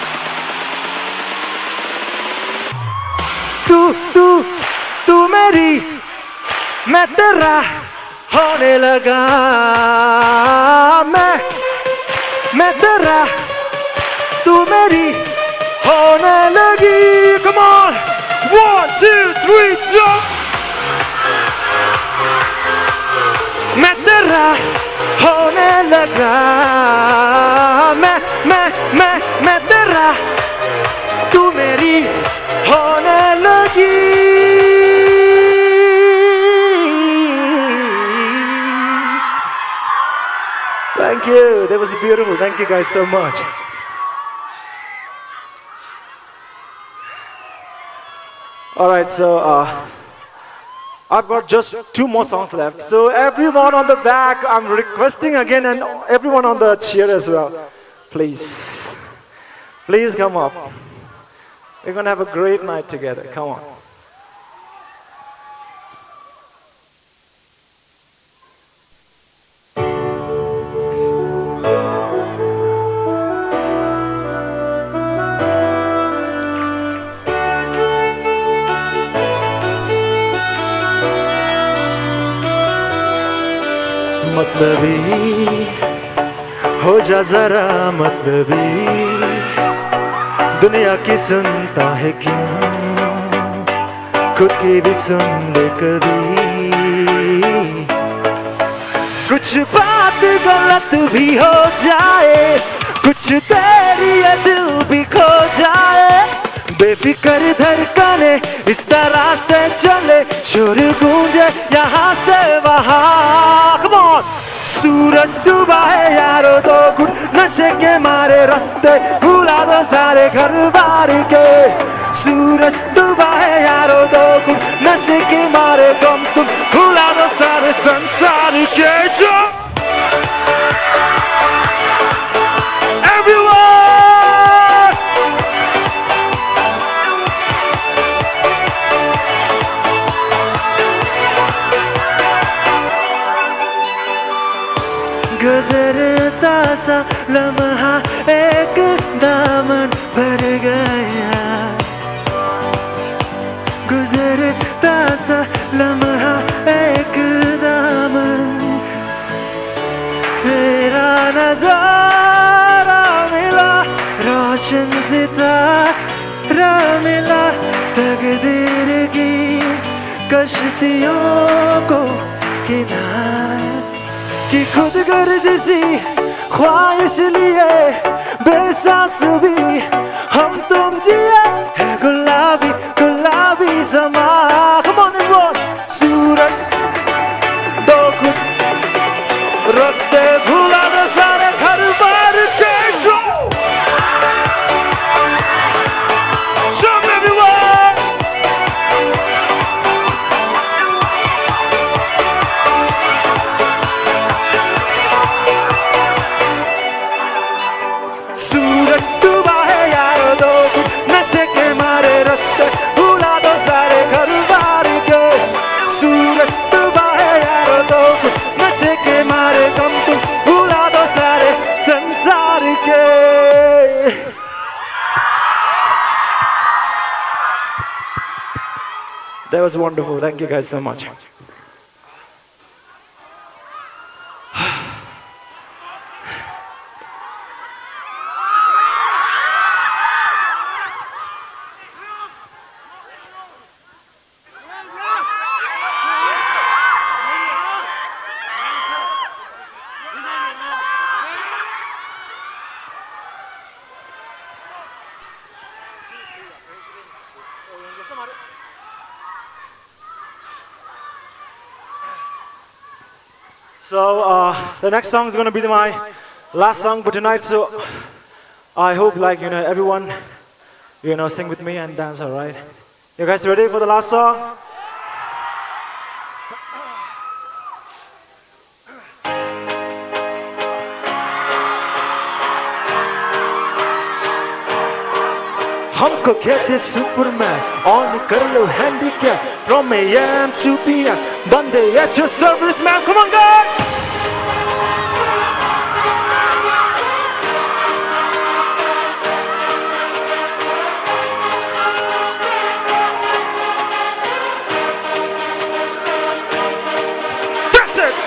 तू, तू, तू मेरी, मैं तेरा होने लगा, मैं, मैं तेरा, तू मेरी होने लगी। Come on, one, two, three, jump. मैं तेरा होने लगा, मैं, मैं, मैं, मैं तेरा, तू मेरी होने लगी। Thank you. That was beautiful. Thank you guys so much. All right, so uh, I've got just two more songs left. So everyone on the back, I'm requesting again, and everyone on the chair as well, please, please come up. We're gonna have a great night together. Come on. मतलबी, हो जा जरा मतलबी, दुनिया की सुनता है क्यों, खुद की भी सुन ले कभी। कुछ बात गलत भी हो जाए, कुछ देर ये दिल भी खो जाए, बेफिक्र धड़कने इस तरह से चले, शोर गूंजे यहाँ से वहाँ। Come on! सूरज डूबा है यारो, दो घुट नशे के मारे, रास्ते भुला दो सारे घर बार के। सूरज डूबा है यारो, दो घुट नशे के मारे, गम तुम भुला दो सारे संसार के। जो Everyone! गुजरता सा लम्हा एक दामन भर गया, गुजरता सा लम्हा एक दामन, तेरा नजारा मिला, रोशन सितारा मिला, तकदीर की कश्तियों को किनारे, कि खुद गर्ज सी ख्वाहिश लिए बेसास भी हम तुम जिए, है गुलाबी गुलाबी समा। Come on, everyone. सूरज दो घुट, रास्ते भुला दो सारे घर बार के। जो Jump, everyone! सूरज डूबा है यारो, दो घुट नशे के मारे, रास्ते भुला दो सारे घर बार के। सूरज डूबा है यारो, दो घुट नशे के मारे, गम तुम भुला दो सारे संसार के। That was wonderful. Thank you guys so much. So uh, the next song is going to be my last song for tonight. So I hope, like, you know, everyone, you know, sing with me and dance, all right? You guys ready for the last song? हमको कहते superman, on कर लो handicap, from A M to P M, बंदे ये जो serviceman, come on guys! That's it!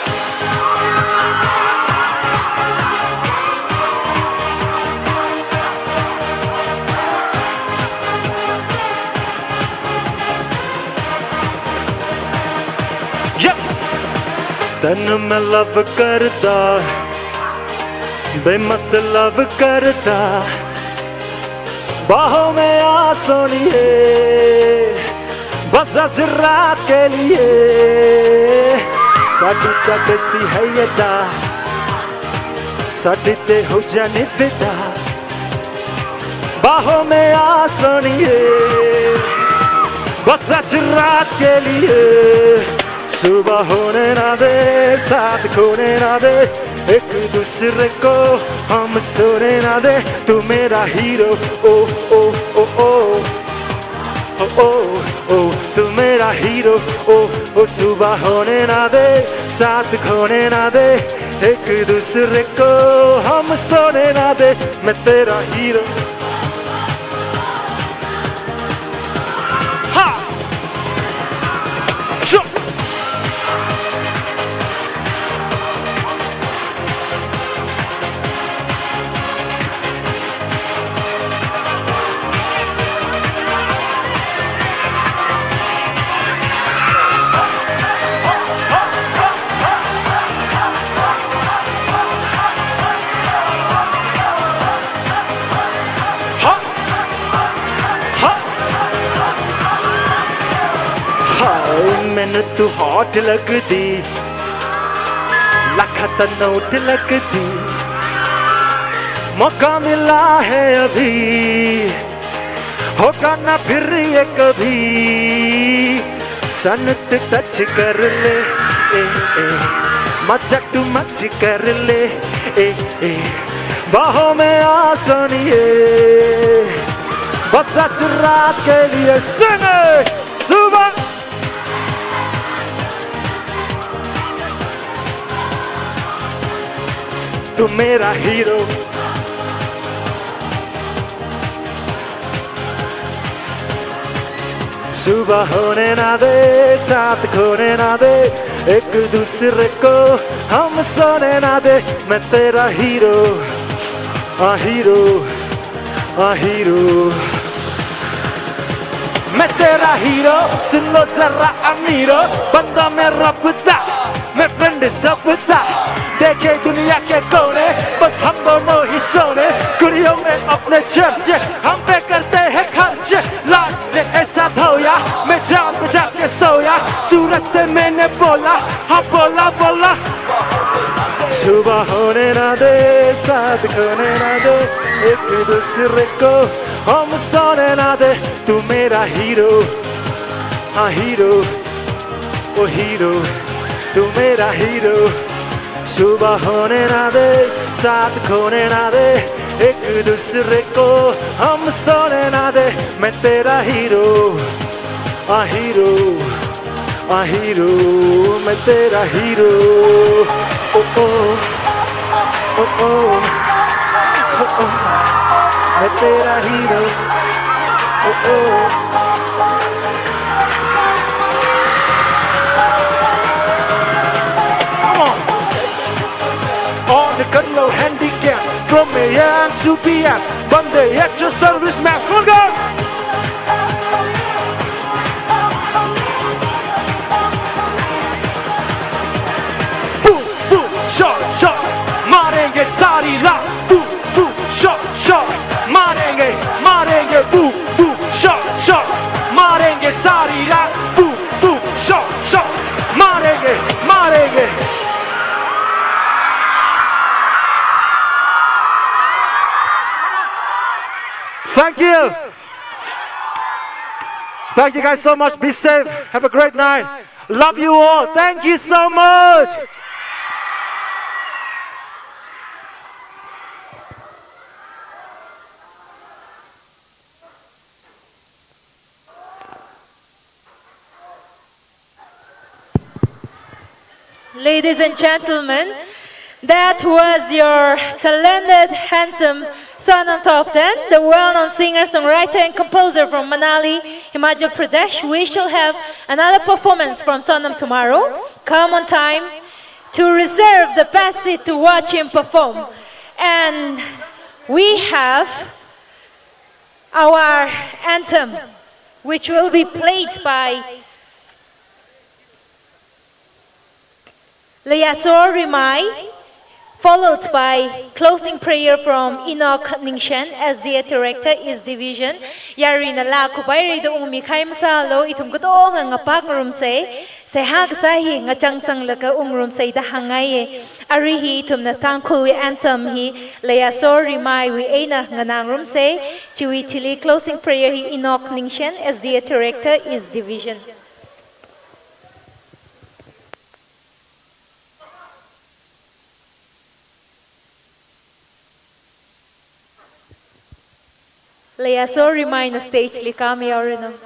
Yep! तन में लव करता, बेमतलब करता, बाहों में आ सोनिए, बस आज रात के लिए। साडी ता कैसी है ये दा, साडी ते हो जाने फिदा, बाहों में आ सोनिए। बस आज रात के लिए। सुबह होने ना दे, साथ खोने ना दे, एक दूसरे को हम सोने ना दे। तू मेरा हीरो, ओ, ओ, ओ, ओ। ओ, ओ, ओ, तू मेरा हीरो, ओ, ओ, सुबह होने ना दे, साथ खोने ना दे, एक दूसरे को हम सोने ना दे, मैं तेरा हीरो। हाँ। शो। हाय, मैंने तो हॉट लगती, लाख का नोट लगती, मौका मिला है अभी, होगा ना फिर ये कभी। सनत टच कर ले, ए, ए, मजा टू मच कर ले, ए, ए, बाहों में आ सोनिए, बस आज रात के लिए। सुबह। तू मेरा हीरो। सुबह होने ना दे, साथ खोने ना दे, एक दूसरे को हम सोने ना दे। मैं तेरा हीरो, आ हीरो, आ हीरो। मैं तेरा हीरो, सुन लो जरा अमीरो, बंदा मेरा पुता, मैं फ्रेंड सबका। देखे दुनिया के कोने, बस हम दोनों ही सोने, कुड़ियों में अपने चर्चे, हम पे करते हैं खर्चे। लाड ने ऐसा धोया, मैं जान बजा के सोया, सूरज से मैंने बोला, हाँ बोला, बोला। सुबह होने ना दे, साथ खोने ना दे, एक दूसरे को हम सोने ना दे। तू मेरा हीरो, हाँ हीरो, ओ हीरो, तू मेरा हीरो। सुबह होने ना दे, साथ खोने ना दे, एक दूसरे को हम सोने ना दे। मैं तेरा हीरो, आ हीरो, आ हीरो, मैं तेरा हीरो। ओ, ओ, ओ, ओ, ओ, ओ, मैं तेरा हीरो। ओ, ओ। Come on. On the Carlo Handicap, from A M to P M, Bombay Extra Serviceman. Come on, guys. Boom, boom, shot, shot, मारेंगे सारी रात। Boom, boom, shot, shot, मारेंगे, मारेंगे। Boom, boom, shot, shot, मारेंगे सारी रात। Boom, boom, shot, shot, मारेंगे, मारेंगे। Thank you. Thank you guys so much. Be safe. Have a great night. Love you all. Thank you so much. Ladies and gentlemen, that was your talented, handsome Sonam Top ten, the well-known singer, songwriter, and composer from Manali, Himachal Pradesh. We shall have another performance from Sonam tomorrow. Come on time to reserve the best seat to watch him perform. And we have our anthem, which will be played by Leiyaso Rimai, followed by closing prayer from Enoch Ningshen, S D A Director, East Division. Yaruina la khuipaira da ungmi khai masālu, ithum katonga ngapakngarumsa. Seihā kasā hi ngachangsanglaga ungrumsei da hāngngaiye. Arui hi ithumna Tangkhulwui anthem hi Leiyaso Rimaiwui eina nganāngrumsei. Chiwui thili closing prayer hi Enoch Ningshen, S D A Director, East Division. Leiyaso Rimaina stage li kāmihaoranu.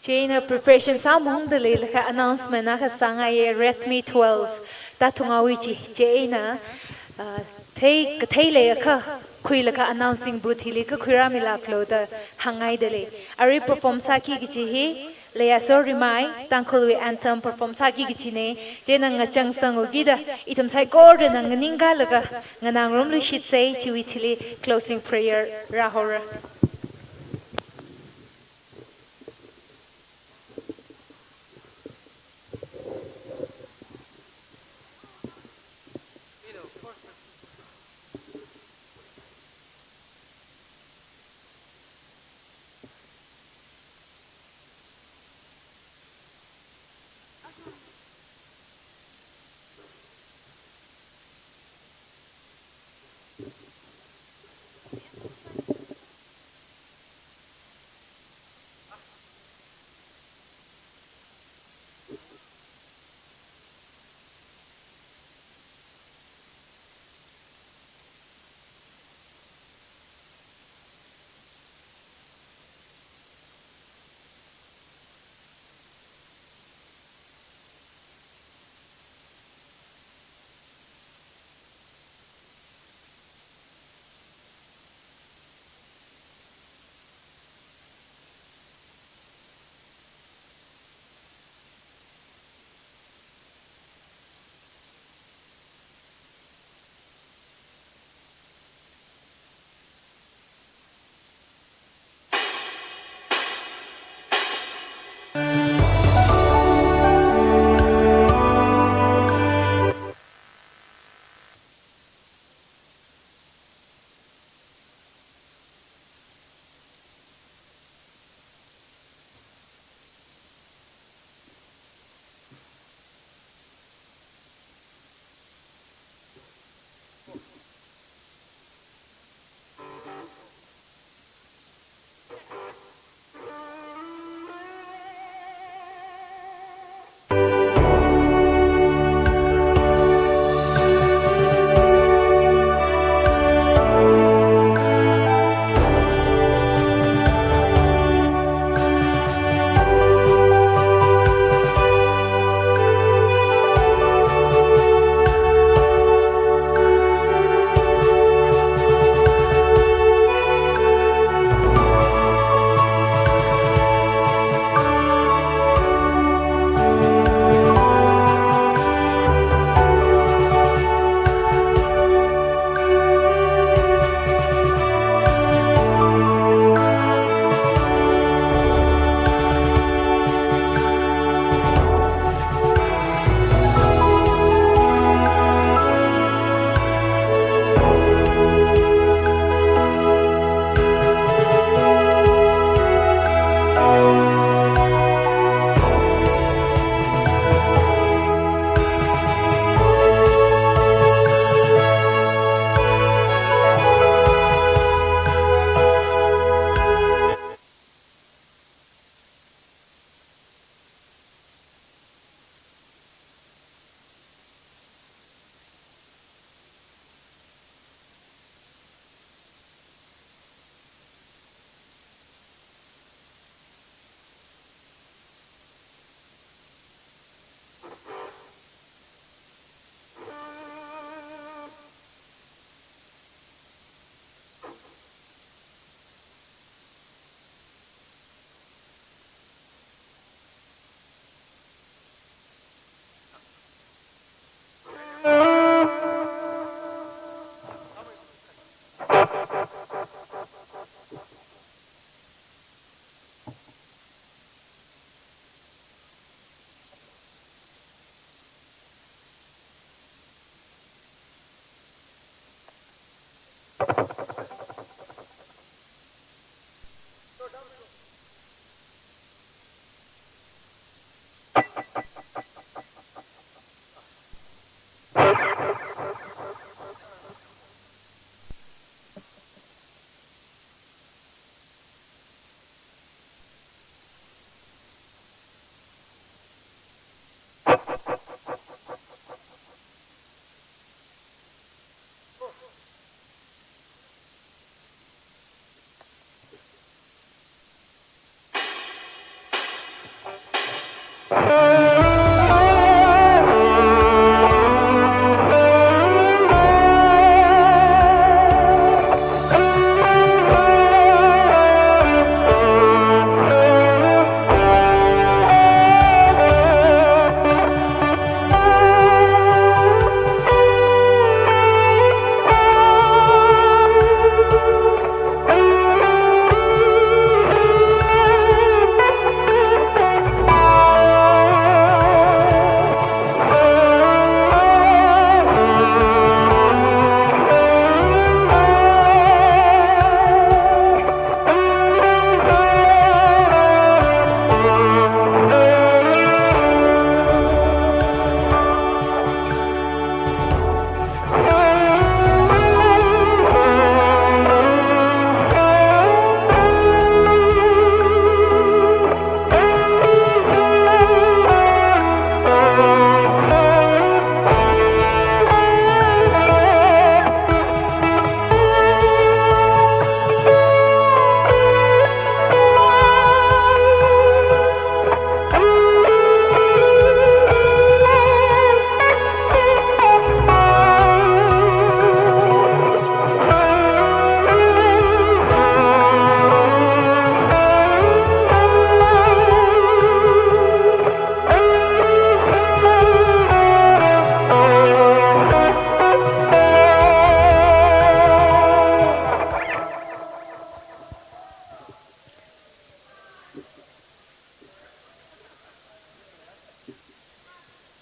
Chieina preparation sāmungda leilakha announcement akha sāngaiye, Redmi twelve, Tathungawui chi, chieina, ah, thei, kathei leiakha khuilaga announcing booth hili kakhuirāmilāklu da hāngngaida lei. Arui perform sāki kachi hi, Leiyaso Rimai, Tangkhulwui anthem perform sāki kachine, chieina ngachangsanghaokida, ithum saikorana nganingkalaga nganāngrumluishitsei, chiwui thili closing prayer rāhaora.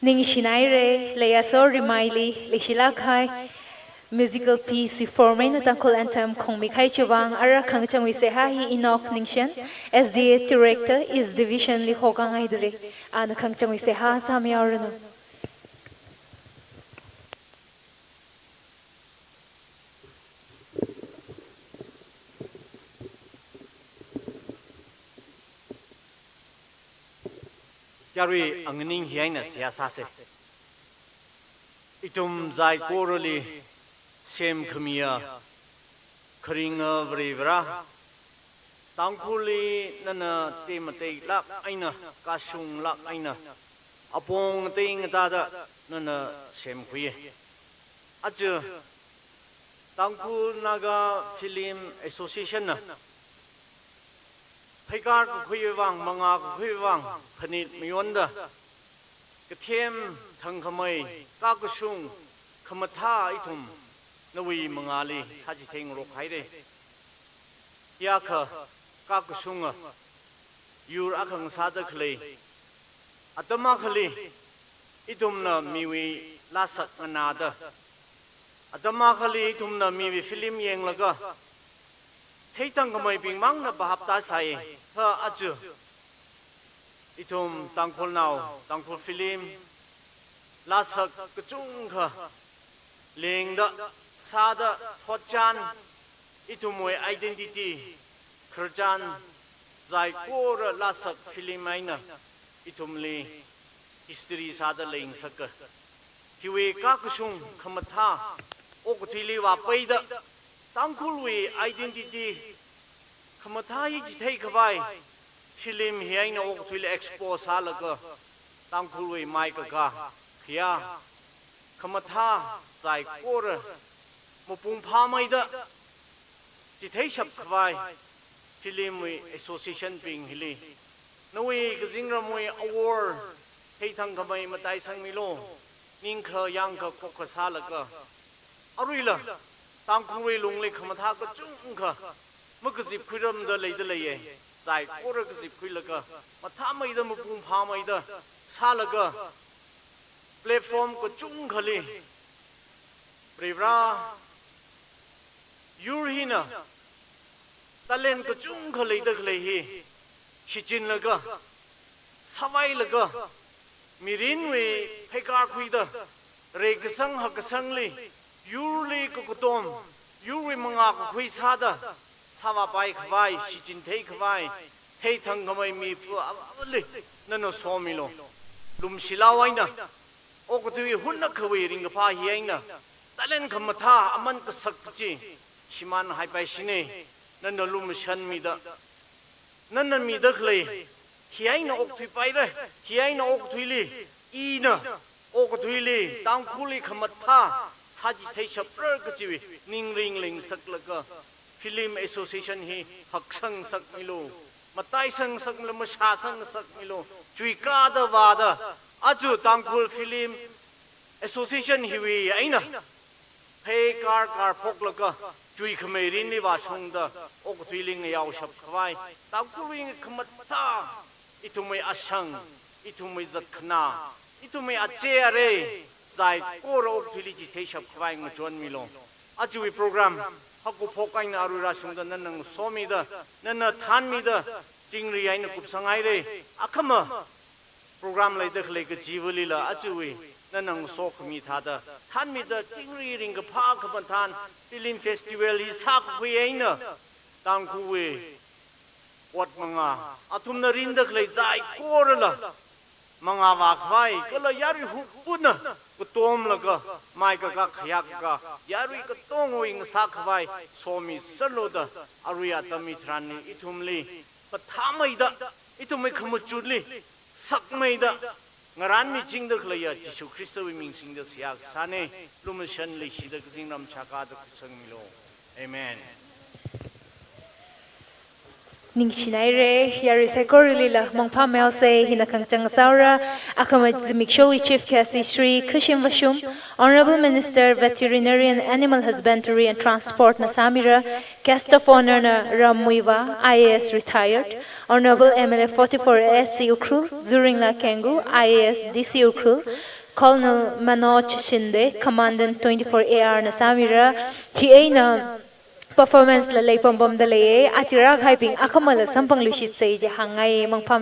Ningshinaire, Leiyaso Rimaili leishilāk kahai musical piece wui form eina Tangkhul anthem khongmi kahai chiwui vang ara khangachangwui seihā hi Enoch Ningshen, S D A Director, East Division li hokngaidalei. Ana khangachangwui seihā sāmihaoranu. Yarui anganing hi eina seihā sāsa. Ithum saikorali semkhamiya kharinga Varivara, Tangkhulli nana teimatailāk eina, kashunglāk eina, apong ngatei ngatāda nana semkhuiya. Aja Tangkhul Naga Film Association na pheikar kakhuiwui vang, mangā kakhuiwui vang phanit mayonda, kathem thangkhamei, kakashung, khamathā ithum nawui mangāli sāchitheingarok haira. Hiyākha kakashunga yur akha ngasāda khalei atam akhali ithumna miwui lāsak nganāda, atam akhali ithumna miwui film yanglaga theithangkhameibingmangna bhap tāsai. Kha aja ithum Tangkhulnao, Tangkhul film, lāsak kachungkha lengda, sāda, thotchan, ithumwui identity khararchan, saikora lāsak film eina ithumli history sāda leingasaka. Hiwui kakashung khamathā okathuili vāpeida, Tangkhulwui identity khamathā hi chitheikhavai film hi eina okathuili expose sālaga, Tangkhulwui maikakā khayā khamathā saikora mapung phāmeida chitheishapkhavai film wui association bing hili nawui kazingramwui awor theithangkhamei mataisangmilu, ningkha yangkha khokkha sālaga, aruila Tangkhulwui lungli khamathā kachungkha makazipkhuiramda leidaleiya, saikora kazipkhuilaga, mathāmeida mapung phāmeida sālaga, platform kachungkhali Varivara Yur hina talent kachungkha leida khalei hi shichinlaga, savailaga, mirinwui pheikar khuida, reikasang hakkasangli, yurli kakatom, yurwui mangā kakhui sāda, sāvāpai khavai, shichin thei khavai, theithang khamei mi phu avāvali nana somilu. Lumshilao eina, okathui hunakhawui ringkaphā hi eina, talent khamathā aman kasak kachi shimānhaipaishina, nana lumashanmida, nana mida khalei hi eina okthuipaira, hi eina okathuili, ina okathuili, Tangkhulli khamathā sāchitheishapra kachiwui ningringlingsaklaga, Film Association hi haksangngasakmilu, mataisang ngasakmilu, mashāsang ngasakmilu, chuikada vāda, aja Tangkhul Film Association hiwui eina pheikar karphoklaga, chuikhamei mirinli vāshungda, okathuili ngayaoshap khavai, Tangkhulwui khamathā, ithumwui ashang, ithumwui zatkhanā, ithumwui ache arei, saikora okathuili chitheishap khavai ngachonmilu. Ajawui program hakuphok eina arui rāshungda nana ngasomida, nana thānmida, chingri eina kupsanghaira. Akhama program leida khalei kachivalila ajawui nana ngasokhami thāda thānmida, chingri ringkaphā khamathān film festival hi sākakhui eina, Tangkhulwui ot mangā, athumna rinda khalei saikorala mangā vākhavai, kala yarui hupuna katomlaga, mai kakā khayākakā, yarui katongawui ngasā khavai somiserlu da, arui atam hitharanli ithumli mathāmeida, ithumwui khamachunli sakmeida, ngarānmichingda khaleiya Jishu Khristawui ming singda seihā kasāna. Lumashan leishida kazingram chākada khuisangmilu. Amen. Ningshinaira, yarui saikoralila mangphāmeosa, hina khangachang sāra. Akhama zimiksho Chief Guest Shri Khashim Vashum, Honorable Minister Veterinary and Animal Husbandry and Transport na sāmira. Guest of Honor na Ram Muivah, I A S retired, Honorable M L A forty-four A C Ukhrul, Zuringla Kengu, I A S D C Ukhrul, Colonel Manoj Shinde, Commandant twenty-four A R na sāmira. Chieina performance la leipampamda leiya, aja rākahaibing akhamala samphangluishitsa ji hāngngai, mangphāmei